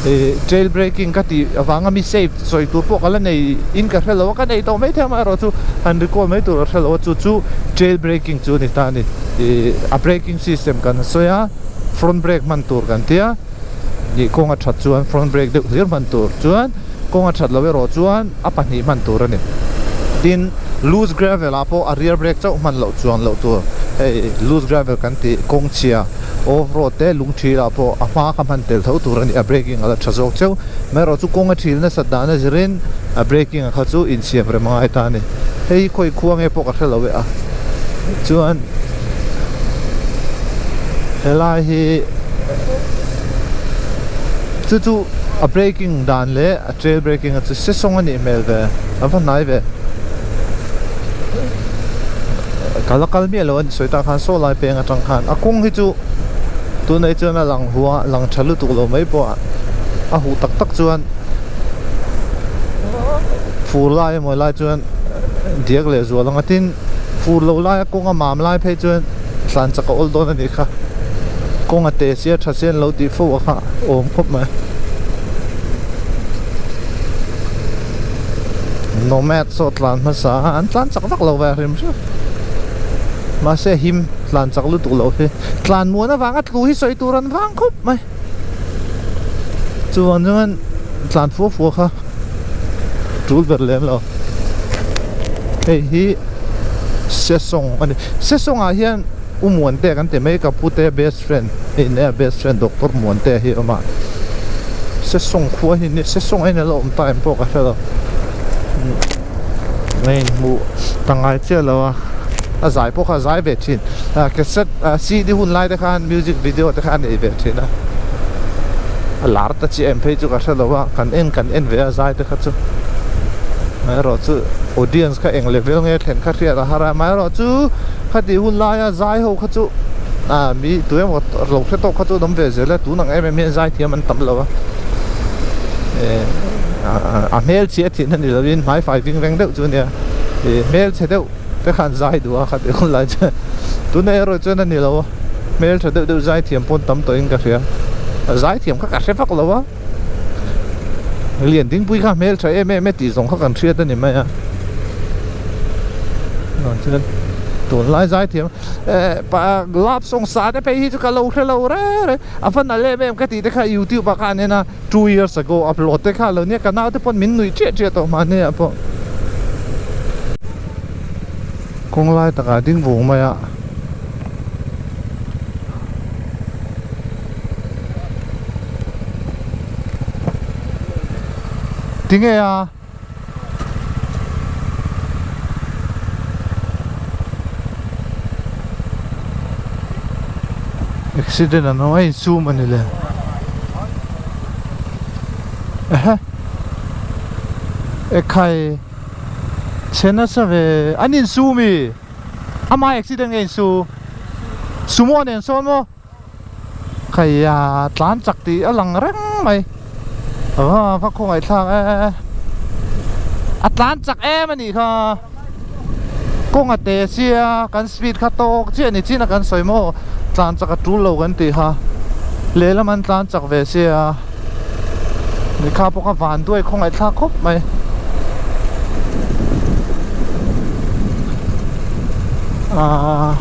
ih trail braking ka tih avanga mi safe sawi tur pawh ka la nei in ka hre lo a ka nei tawh mai thei amaherawh chu han recall mai tur ka hre lo a chu chu trail braking chu a ni ta a ni ih a braking system kan sawi a front brake hman tur kan tia ih kawng a that chuan front brake deuh hlir hman tur chuan kawng a that loh erawh chuan a pahnih hman tur a ni tin loose gravel ah pawh a rear brake chauh hman loh chuan loh tur hei loose gravel kan tih kawng chhia off road te lung thil ah pawh a hma kha hman tel tho tur a ni a braking a la tha zawk cheu. Amaherawh chu kawng a thil nasat dan a zirin a braking a kha chu insiam rem a ngai ta a ni. Hei hi khawi khua nge pawh ka hre lo e a. Chuan helai hi chu chu a braking dan leh a trail braking a chu sesawng a nih hmel ve a va hnai ve. Ka la kal miah lo a ni sawi tak khan saw lai peng atang khan a kawng hi chu tunah hi chuan a lang hua lang tha lutuk lo mai pawh a a huh tak tak chuan fur lai emaw lai chuan diak leh zual ang a tin fur lo laia kawng a mam lai phei chuan tlan chak a awl dawn a nih kha kawng a te sia tha sia an lo tih fo a kha awm khawp mai. Nomad saw tlan hmasa a an tlan chak vak lo ve a hrim hrim mahse him tlan chak lutuk loh hi tlan muan avanga tlu hi sawi tur an vang khawp mai chuvang chuan tlan fua fua kha tul ber lem lo hei hi sesawng a ni sesawng ah hian u Muante kan ti mai ka pute best friend hei nia best friend doctor Muante hi a awm a sesawng khua hi nia sesawng a inla awm ta em pawh ka hre lo a inhmuh ta ngai chiah lo a a zai pawh kha a zai ve thin ah cassette ah CD hun lai te khan music video te kha a nei ve thin a a lar ta chiah em phei chu ka hre lo a kan en kan en ve a zai te kha chu amaherawhchu audience kha eng level nge thlen kha hriat a har a amaherawhchu Khatih hun laia zai ho kha chu ah mi tu emaw lo hre tawk kha chu an awm ve zel a tun ang em em hian zai thiam an tam lo a eh a hmel chhia thin a ni lovin hmai fai ving reng deuh chu a nia ih hmel chhe deuh te khan zai duh a khatih hun lai chuan tunah erawh chuan a ni lo a hmel tha deuh deuh zai thiam pawn tam tawhin ka hria zai thiam kha ka hre vak lo a. Lian dingpui kha hmel tha em em e tih zawng kha kan hriat a ni mai a chuan tunlai zai thiam eh pa love song sa te phei hi chu ka lo hre lo reng reng a va nalh em em ka tih te kha youtube ah khan en a two years ago upload te kha lo nia ka nau te pawn min nuih chiah chiah tawh mahni ah pawh kawng lai takah ding vung mai a. Tinge a? Accident an awm a insum a ni le. Ehe. Ekhai. Chhe nasa ve. An insum i. Ama accident nge insu? Sumo nen sawn maw? Khaia tlan chak tih a lang reng mai va va khawngaih thlak e a tlan chak em a nih kha kawng a te sia kan speed kha tawk chiah ni chin a kan sawi maw tlan chak a tul lo kan tih kha lehlam an tlan chak ve sia lehkha pawh kha van duai khawngaih thlak khawp mai. Ahh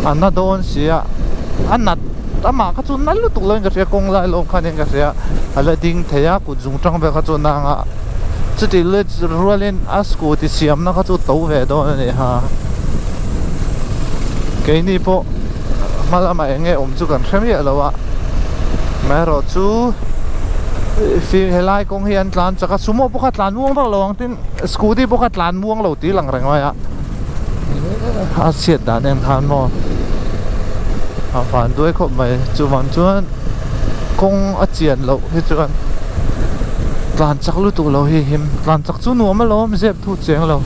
a na dawn si a a nat amah kha chu na lutuk lo in ka hria kawng lai lawm khan in ka hria a la ding thei a kut zung tang vel kha chu nang a chuti rualin a scooty siamna kha chu to ve dawn a ni ha keini pawh hma lamah eng nge awm chu kan hre miah lo a amaherawhchu helai kawng hi an tlan chak a sumo pawh kha tlan muang vak lo ang tin. Scooty pawh kha tlan muang lo tih lang reng mai a a chhiat dan en khan maw a van duai khawp mai chuvang chuan kawng a chian loh hi chuan tlan chak lutuk lo hi him tlan chak chu nuam alawm zep thu cheng lo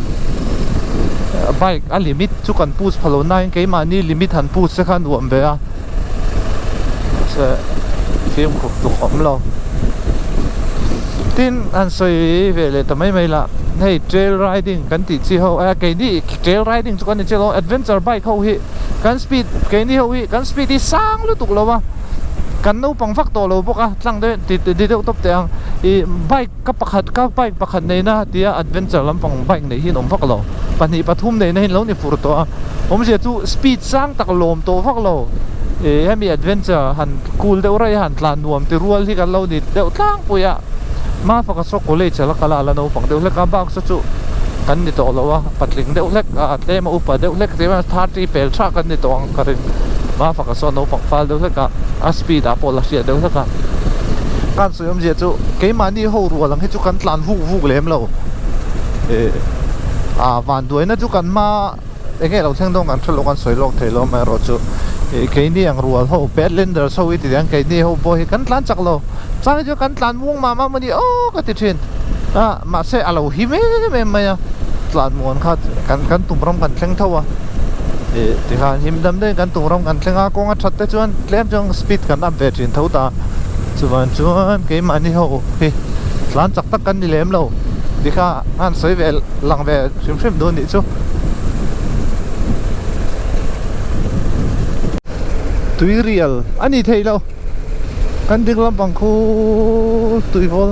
bike a limit chu kan push pha lo nain keimahni limit han push te kha nuam ve a mahse fimkhur tuk awm lo tin han sawi ve leh ta mai mai lah hei trail riding kan tih chi ho a keini trail riding chu kan ni chiah lo adventure bike ho hi kan speed keini ho hi kan speed hi sang lutuk lo a kan naupang vak tawh lo bawk a tlang deuh ti deuh tawp teh ang ih bike ka pakhat ka bike pakhat neihna tia adventure lampang bike neih hi an awm vak lo pahnih pathum neihna hi an lo ni fur tawh a awmzia chu speed sang tak lawm tawh vak lo ih hemi adventure han cool deuh raih a han tlan nuam ti rual hi kan lo ni deuh tlangpui a Mafaka saw college a la kal a a la naupang deuh hlek a bak saw chu kan ni tawh lo a patling deuh hlek a tlem a upa deuh hlek tih mai 30 pel tha kan ni tawh ang ka ring Mafaka saw naupang fal deuh hlek a a speed ah pawh la hriat deuh hlek a. Sawi awmzia chu keimahni ho rual ang hi chu kan tlan vuk vuk lem lo eh ah vanduaina chu kan hma eng nge lo thleng dawn kan hre lo kan sawi lawk thei lo amaherawh chu ih keini ang rual ho badlanders ho hi ti ang keini ho pawh hi kan tlan chak lo chang hi chu kan tlan muang mah mah mawni aw ka ti thin a mahse a lo him em em mai a tlan muan kha kan kan tum ram kan thleng tho a ih tikhan him dam deuhin kan tum ram kan thleng a kawng a that te chuan tlem chuan speed kan up ve thin tho ta. Chuan chuan keimahni ho hi tlan chak tak kan ni lem lo ti kha a han sawi ve lang ve hrim hrim dawn nih chu. Tui rial a ni thei lo kan ding lampang khu tui vawl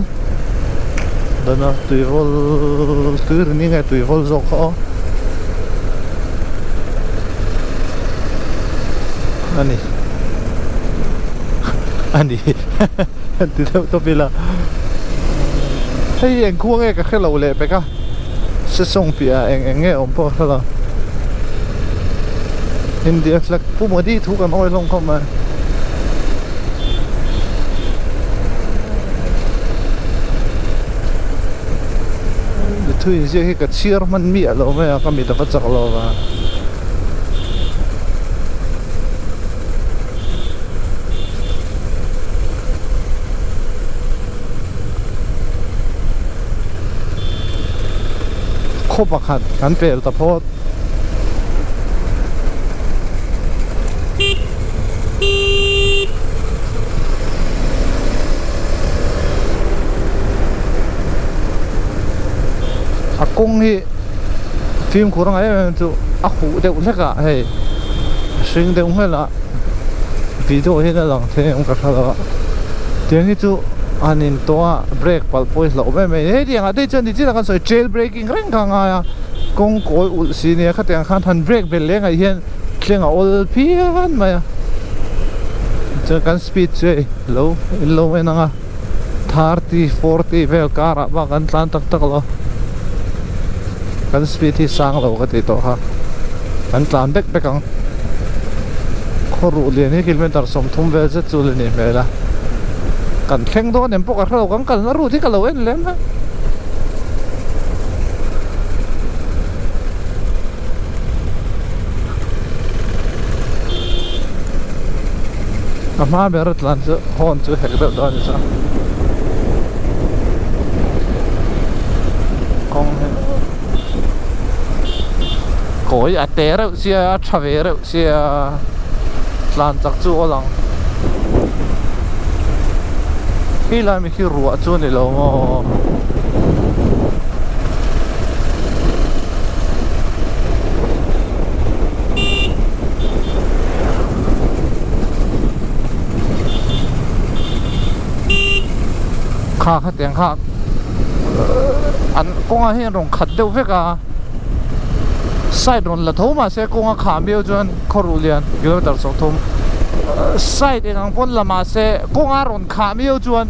dawna tui vawl tui ri ni nge tui vawl zawk kha aw a ni. A ni an ti deuh tawp ila hei eng khua nge ka hre lo leh pek a sesawng piah ah eng eng nge awm pawh ka hre lo India flag Pu Modi thu kan awi hlawm khawp mai. Thu inziak hi ka chhiar hman miah lo mai a ka mit a va chak lo va. Khaw pakhat kan pel ta phawt. A kawng hi fimkhur ang em em chu a huh deuh hlek a hei a hring deuh nghelh a video hian a lang thei ang ka hre lo a tiang hi chu han in tawh a brake palh pawh hi hlauh em em a ni hetiang ah te hi chuan nichin ah kan sawi trail braking reng kha a ngai a kawng kawi ulh si nia khatiang khan han brake belh leh ngaih hian thleng a awl phian mai a chuan kan speed chu hei lo in lo en ang a. 30 40 vel karah bak an tlan tak tak lo kan speed hi sang lo ka tih tawh kha kan tlan bek bek ang khaw ruh lian hi kilometer 30 vel zet chu la nih hmel a. Kan thleng dawn em pawh ka hrelo kan kalna route hi ka lo en lem a. A hma ber a tlan chu horn chu hek deuh dawn a ni chuan kawng hi kawi a te reuh sia a tha ve reuh sia tlan chak chu aw lang khi lai mi khi ruah chu a ni lo maw. Kha khatiang kha an kawngah hian rawn khat deuh vek a side rawn la tho mahse kawnga khah miau chuan khawruh lian kilometer 30 side eng ang pawn la mahse kawnga rawn khah miau chuan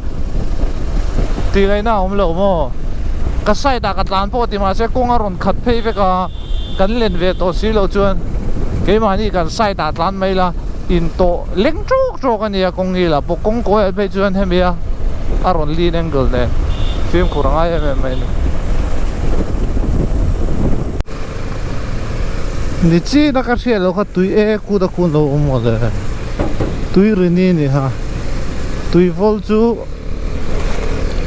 tih ngaihna a awm lo maw ka side ah ka tlan pawh ti mahse kawnga rawn khat phei vek a. Kan len ve tawh si loh chuan keimahni kan side ah tlan mai la in tawh leng tawk tawk a nia kawng ngil ah pawh kawng kawi ah phei chuan hemi a a rawn lean angle nen fimkhur a ngai em em mai a ni. Ni chin a ka hriat loh kha tui e kut a khun lo awm maw le tui rini ni ha tui vawl chu.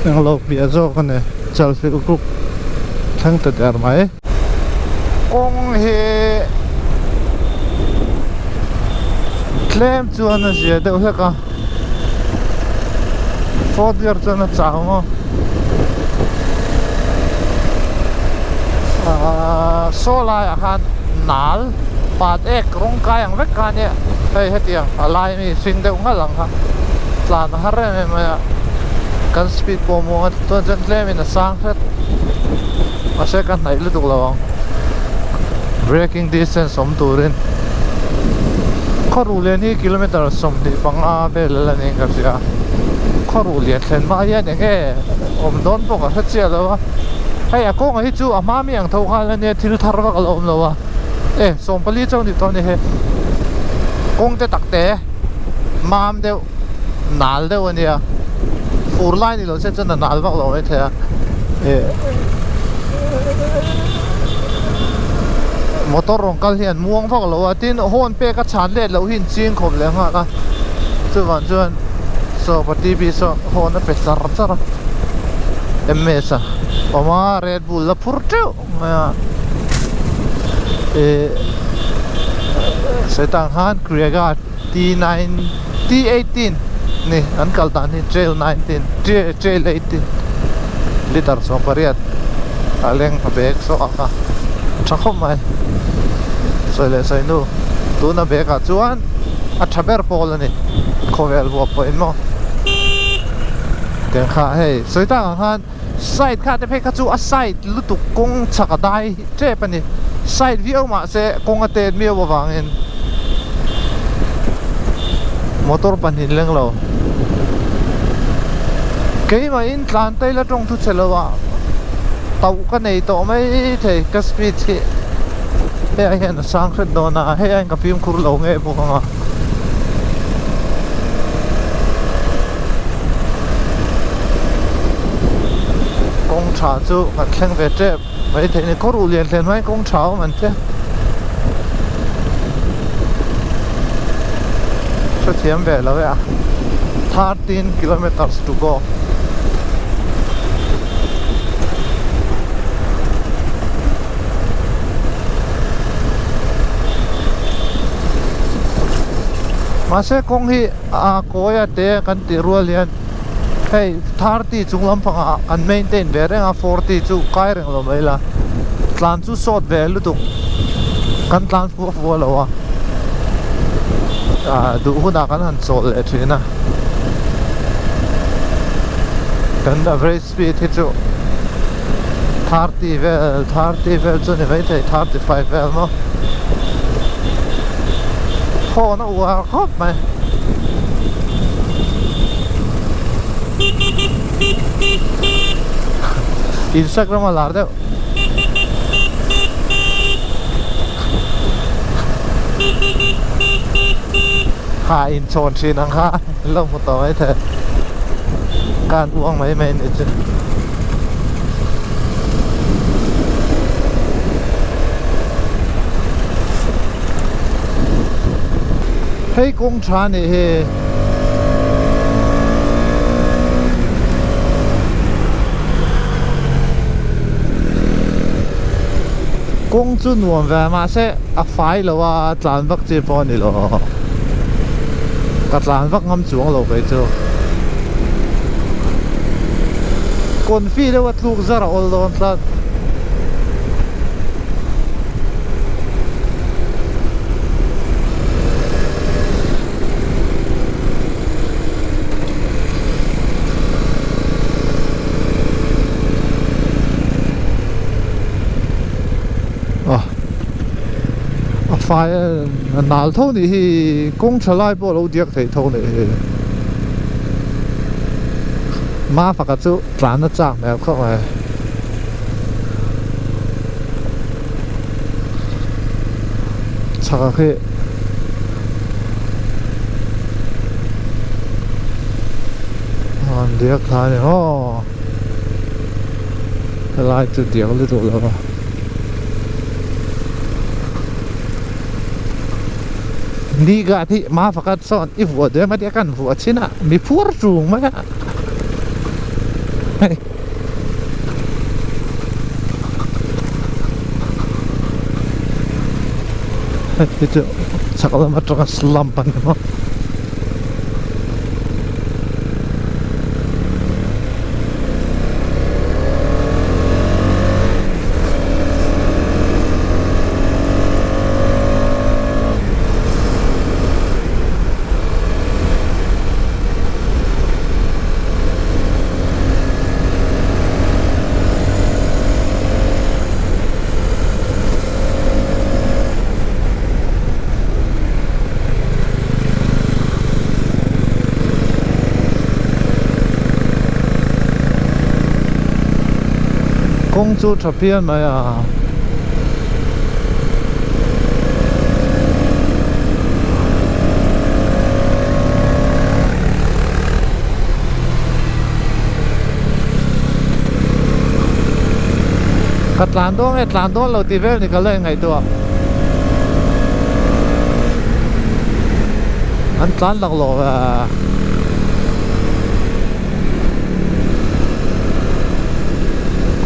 Englo piah zawk a ni chalfilh group thleng ta der mai. Kawng hi tlem chuan a zia deuh hlek a fourth gear chuan a chau maw ahh saw laiah khan nal pat ek rawng kai ang vek kha ania hei hetiang a lai mi hring deuh ngalh ang kha tlan a har em em mai a kan speed pawh muang a chuan chuan tlem in a sang hret mahse ka hnaih lutuk lo ang braking distance awm turin khawruh lian hi kilometer 25 vel a la niin ka hria khawruh lian thlen hma hian eng nge awm dawn pawh ka hre chiah lo a hei a kawngah hi chu a hma mi ang tho khan ania thil thar vak a la awm lo a e 14 chauh ni tawh a ni he kawng te tak te mam deuh nal deuh a nia fur lai ni lo se chuan a nal vak lo maithei a eh motor rawn kal hian muang vak lo a tin horn pek a chhan let loh hi in ching khawp leh nghal a chuvang chuan saw pa T V saw horn a pe char char a M S a awm a Red Bull a phur teuh mai a eh sawi tang khan Kriega T9 T18 ni an kal dan hi trail 19 trail 18 liter 18 a leng a bag saw ang a tha khawp mai sawi leh sawi nu tuna bag ah chuan a tha ber pawl a ni khawvel huap pawhin maw tiang kha hei sawi tak ang khan Side kha te phei kha chu a side lutuk kawng chhak a dai tep a ni. Side viau mahse kawng a tet miau avangin motor pahnih leng lo. Keimahin tlan tail atawng thu che lo a tauh ka nei tawh mai thei ka speed hi hei ai hian a sang hret dawn a hei aiin ka fimkhur lo nge bawk ang a. Kawng tha chu kan thleng ve tep maithei a ni kawr uh lian hlen hmain kawng tha a awm an tia hrethiam ve lo e a 13 kilometers to go. Mahse kawng hi a kawi a te kan tih rual hian hei 30 chung lampangah kan maintain ve reng a 40 chu kai reng lo mai la tlan chu sawt ve lutuk kan tlan fuh fuh lo a ah duh hunah kan han chawl leh thin a kan average speed hi chu 30 vel 30 vel chu ni maithei 35 vel maw phone a uar khawp mai Instagram a lar deuh ha inchhawn thin ang kha lo hmu tawh maithei. Kan uang mai mai ni chu. Hei kawng tha nih hi. Kawng chu nuam ve mahse a fai lo a tlan vak chi pawh a ni lo. Ka tlan vak ngam chuang lo kei chu. Confi deuh a tluk zar a awl dawn tlat. A fai a nal tho nih hi kawng tha lai pawh a lo diak theih tho nih hi ma pakhat chu tlan a chak hmel khawp mai. Chhak hi an diak thla a ni maw helai chu diak lutuk lo va ni ka thi ma pakhat sawn i vuah duai mai te kan vuah chin a mi phur tung mai a hei. Hei chu chhak lam atanga slump a ni maw. Kawng chu tha phian mai a. Ka tlan dawn nge tlan dawn lo tih vel ni ka la inngaihtuah. An tlan laklawh ve.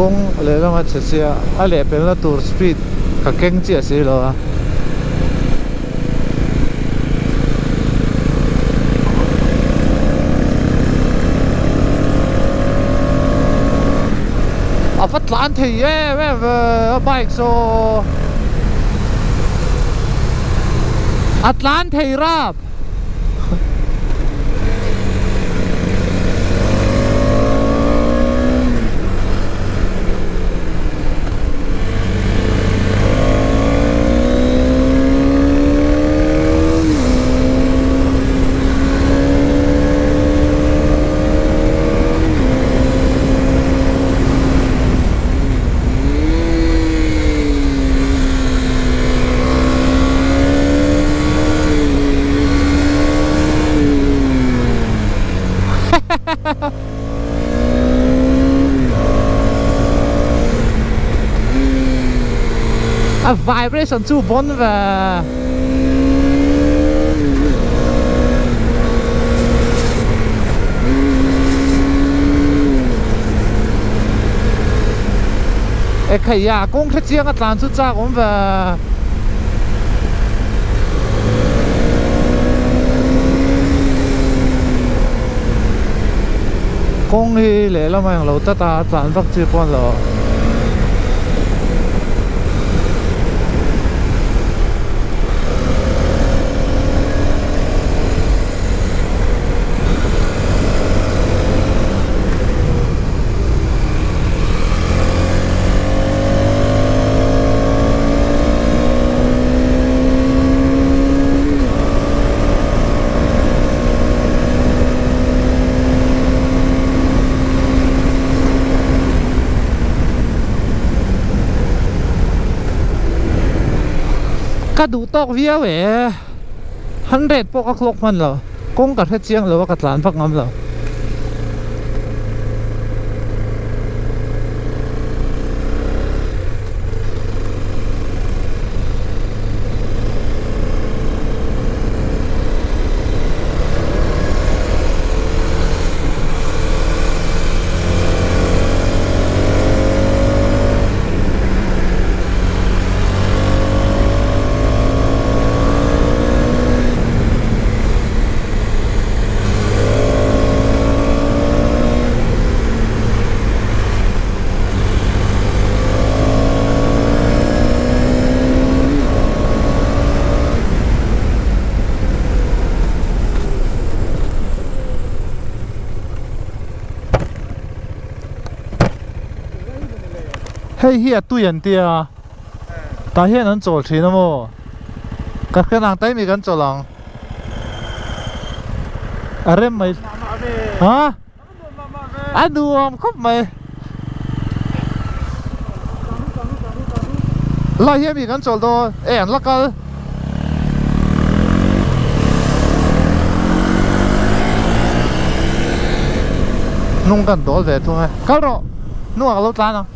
Kawng lehlam a chhe sia a lehpelna tur speed ka keng chiah si lo a. A va tlan thei em em ve a bike saw a tlan thei rap. A vibration chu bon ve. E khaiya kawng hre chiang a tlan chu chak awm ve. Kawng hi lehlam a englo tlat a tlan vak chi pawh a ni lo. Ka duh tawk viau e 100 pawh ka clock hman lo kawng ka hre chiang lo a ka tlan vak ngam lo. Hei hi a tui an tia, tah hian an chawl thin a maw? Ka hre nang taimi kan chawl ang. A rem mai. Ha? A nuam khawp mai. Lai hian mi kan chawl dawn e an la kal. Hnung kan dawl ve thung e. Kal rawh. Hnungah ka lo tlan ang.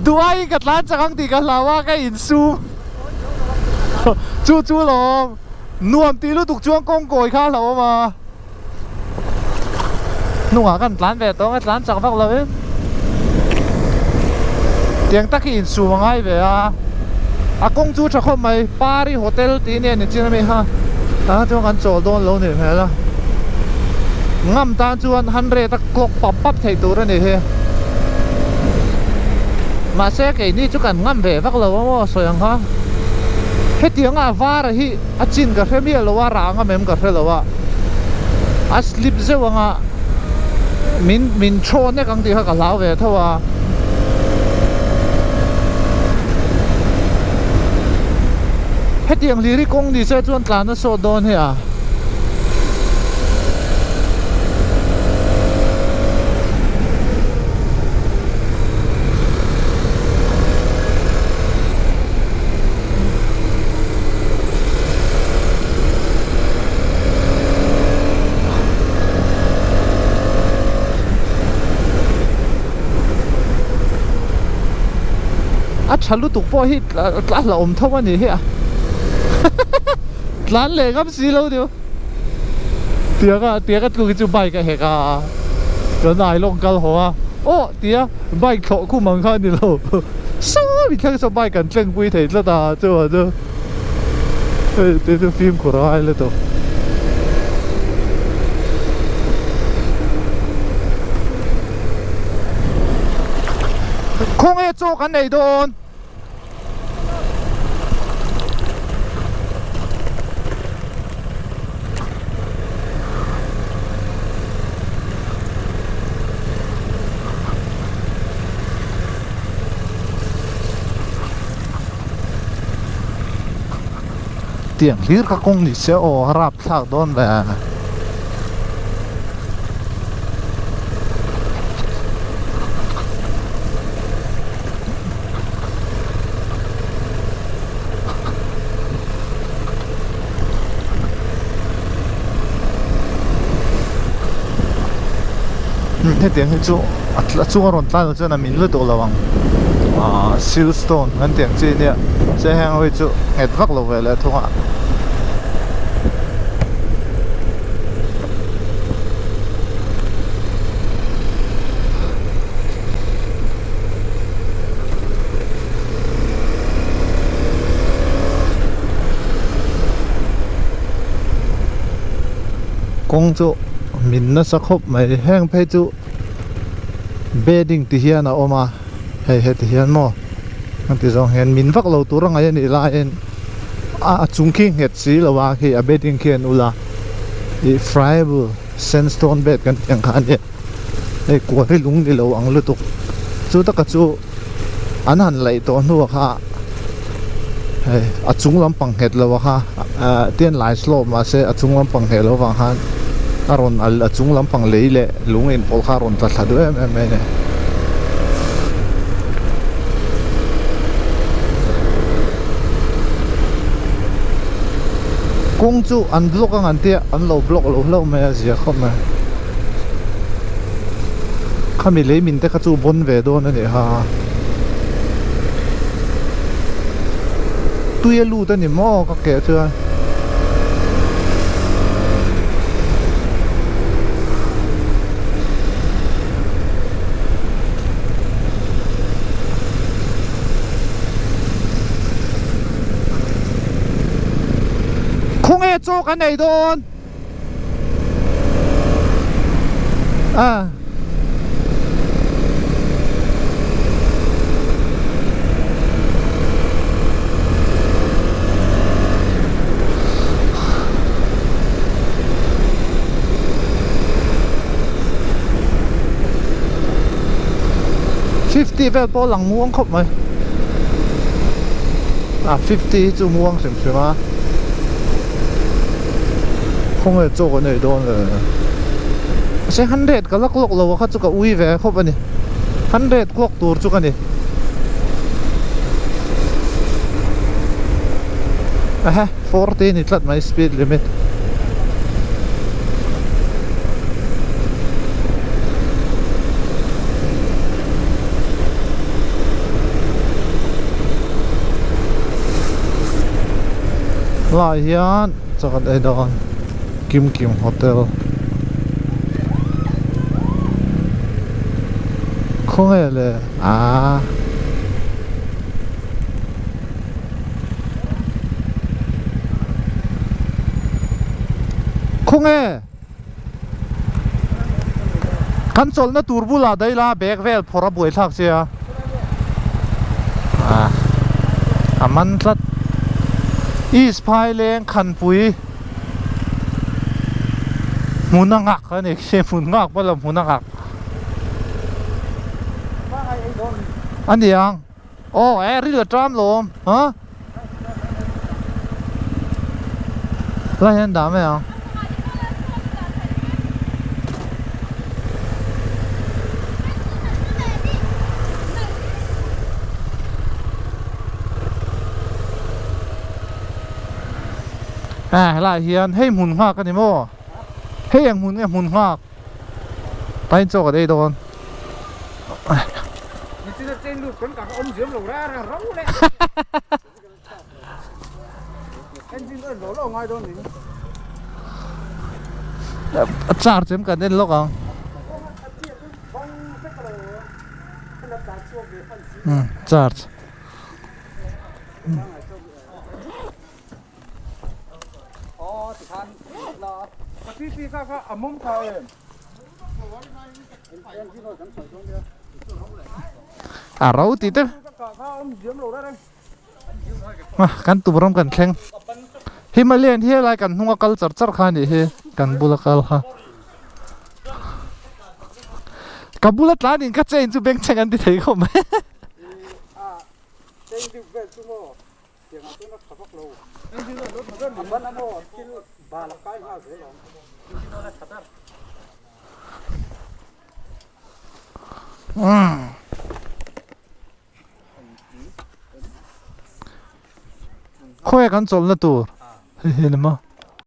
Duai ka tlan chak ang tih ka hlau a ka insum. Chu chu lawm. Nuam tih lutuk chuan kawng kawi kha a hlauhawm a. Hnungah kan tlan ve tawh ang e, tlan chak vak lo in. Tiang tak hi insum a ngai ve a. A kawng chu tha khawp mai, Pari Hotel tih nia ni chin ami kha. Tah chuan kan chawl dawn lo nih hmel a. Ngam tan chuan 100 a clock pap pap theih tur a ni hi. Mahse keini chu kan ngam ve vak lo a maw sawi ang kha. Hetianga a var a hi a chin ka hre miah lo a, rah ngam em ka hre lo a. A slip zeuh anga min min thaw nek ang tih kha ka hlau ve tho a. Hetiang hlir hi kawng ni se chuan tlan a sawt dawn hi a. A tha lutuk pawh hi a hlauhawm tho a ni hi a tlan leh ngam si lo deuh tianga tianga tluk hi chu bike a hek a kan ai lawng kal haw a aw tia bike thlawh khum ang kha a ni lo saw mi thleng saw bike an tleng pui thei tlat a chuan chu hei te chu fimkhur a ngai lutuk. Khawnge chaw kan nei dawn? Tiang hlir kha kawng ni se aw a rap thlak dawn ve. Hetiang hi chu a chunga rawn tlan loh chuan a min lutuk lo ang ahh silstone kan tih ang chi nia che heng ho hi chu nghet vak lo ve leh thung a. Kawng chu min nasa khawp mai heng phei chu bedding ti hian a awm a hei heti hian maw an ti zawng hian min vak lo tur a ngaih a nih laiin a chung khi nghet si lo a khi a bedding khi an ul a ih friable sandstone bed kan tih ang kha a nia hei kual hi lung ni lo ang lutuk chu taka chu an han laih tawh hnuah kha hei a chung lampang nghet lo a kha ah tian lai slope mahse a chung lampang nghet loh avang khan a rawn a chung lampang lei leh lung inpawlh kha a rawn tla thla duh em em mai a ni. Kawng chu an block ang an tia an lo block lo hlauh mai a zia khawp mai. Khami lei min te kha chu bawn ve dawn a nih kha. Tui a lut a ni maw ka keh chuan. Khawnge chaw kan ei dawn? A 50. vel pawh a lang muang khawp mai a 50 hi chu muang hrim hrim a khawnge chaw kan ei dawn le mahse 100 ka la clock lo a kha chu ka ui ve khawp a ni 100 clock tur chu ka ni ehe 40 ni tlat mai speed limit. Lai hian chaw kan ei dawn Kim Kim Hotel khawnge le aaa. Khawnge kan chawlhna tur bulah daih la bag vel phawrh a buai thlak che a ah a man tlat East Phaileng Khanpui hmun a nghak a ni khi hmun nghak pawh lo hmun a nghak a ni ang. Aw e ril a ṭam lawm ha lai hian dah mai ang a helaiah hian hei hmun nghak a ni maw hei ang hmun nge hmun nghak tain chaw kan ei dawn. A car chem kan en lawk ang. Charge. A ro tih te kan tum ram kan thleng Himalayan hi helai kan hnunga kal char char kha a nih hi kan bula kal kha ka bula tlan in ka chain chu bengchheng an ti thei khawp mai. Khawi kan chawlhna tur hei hi a ni maw.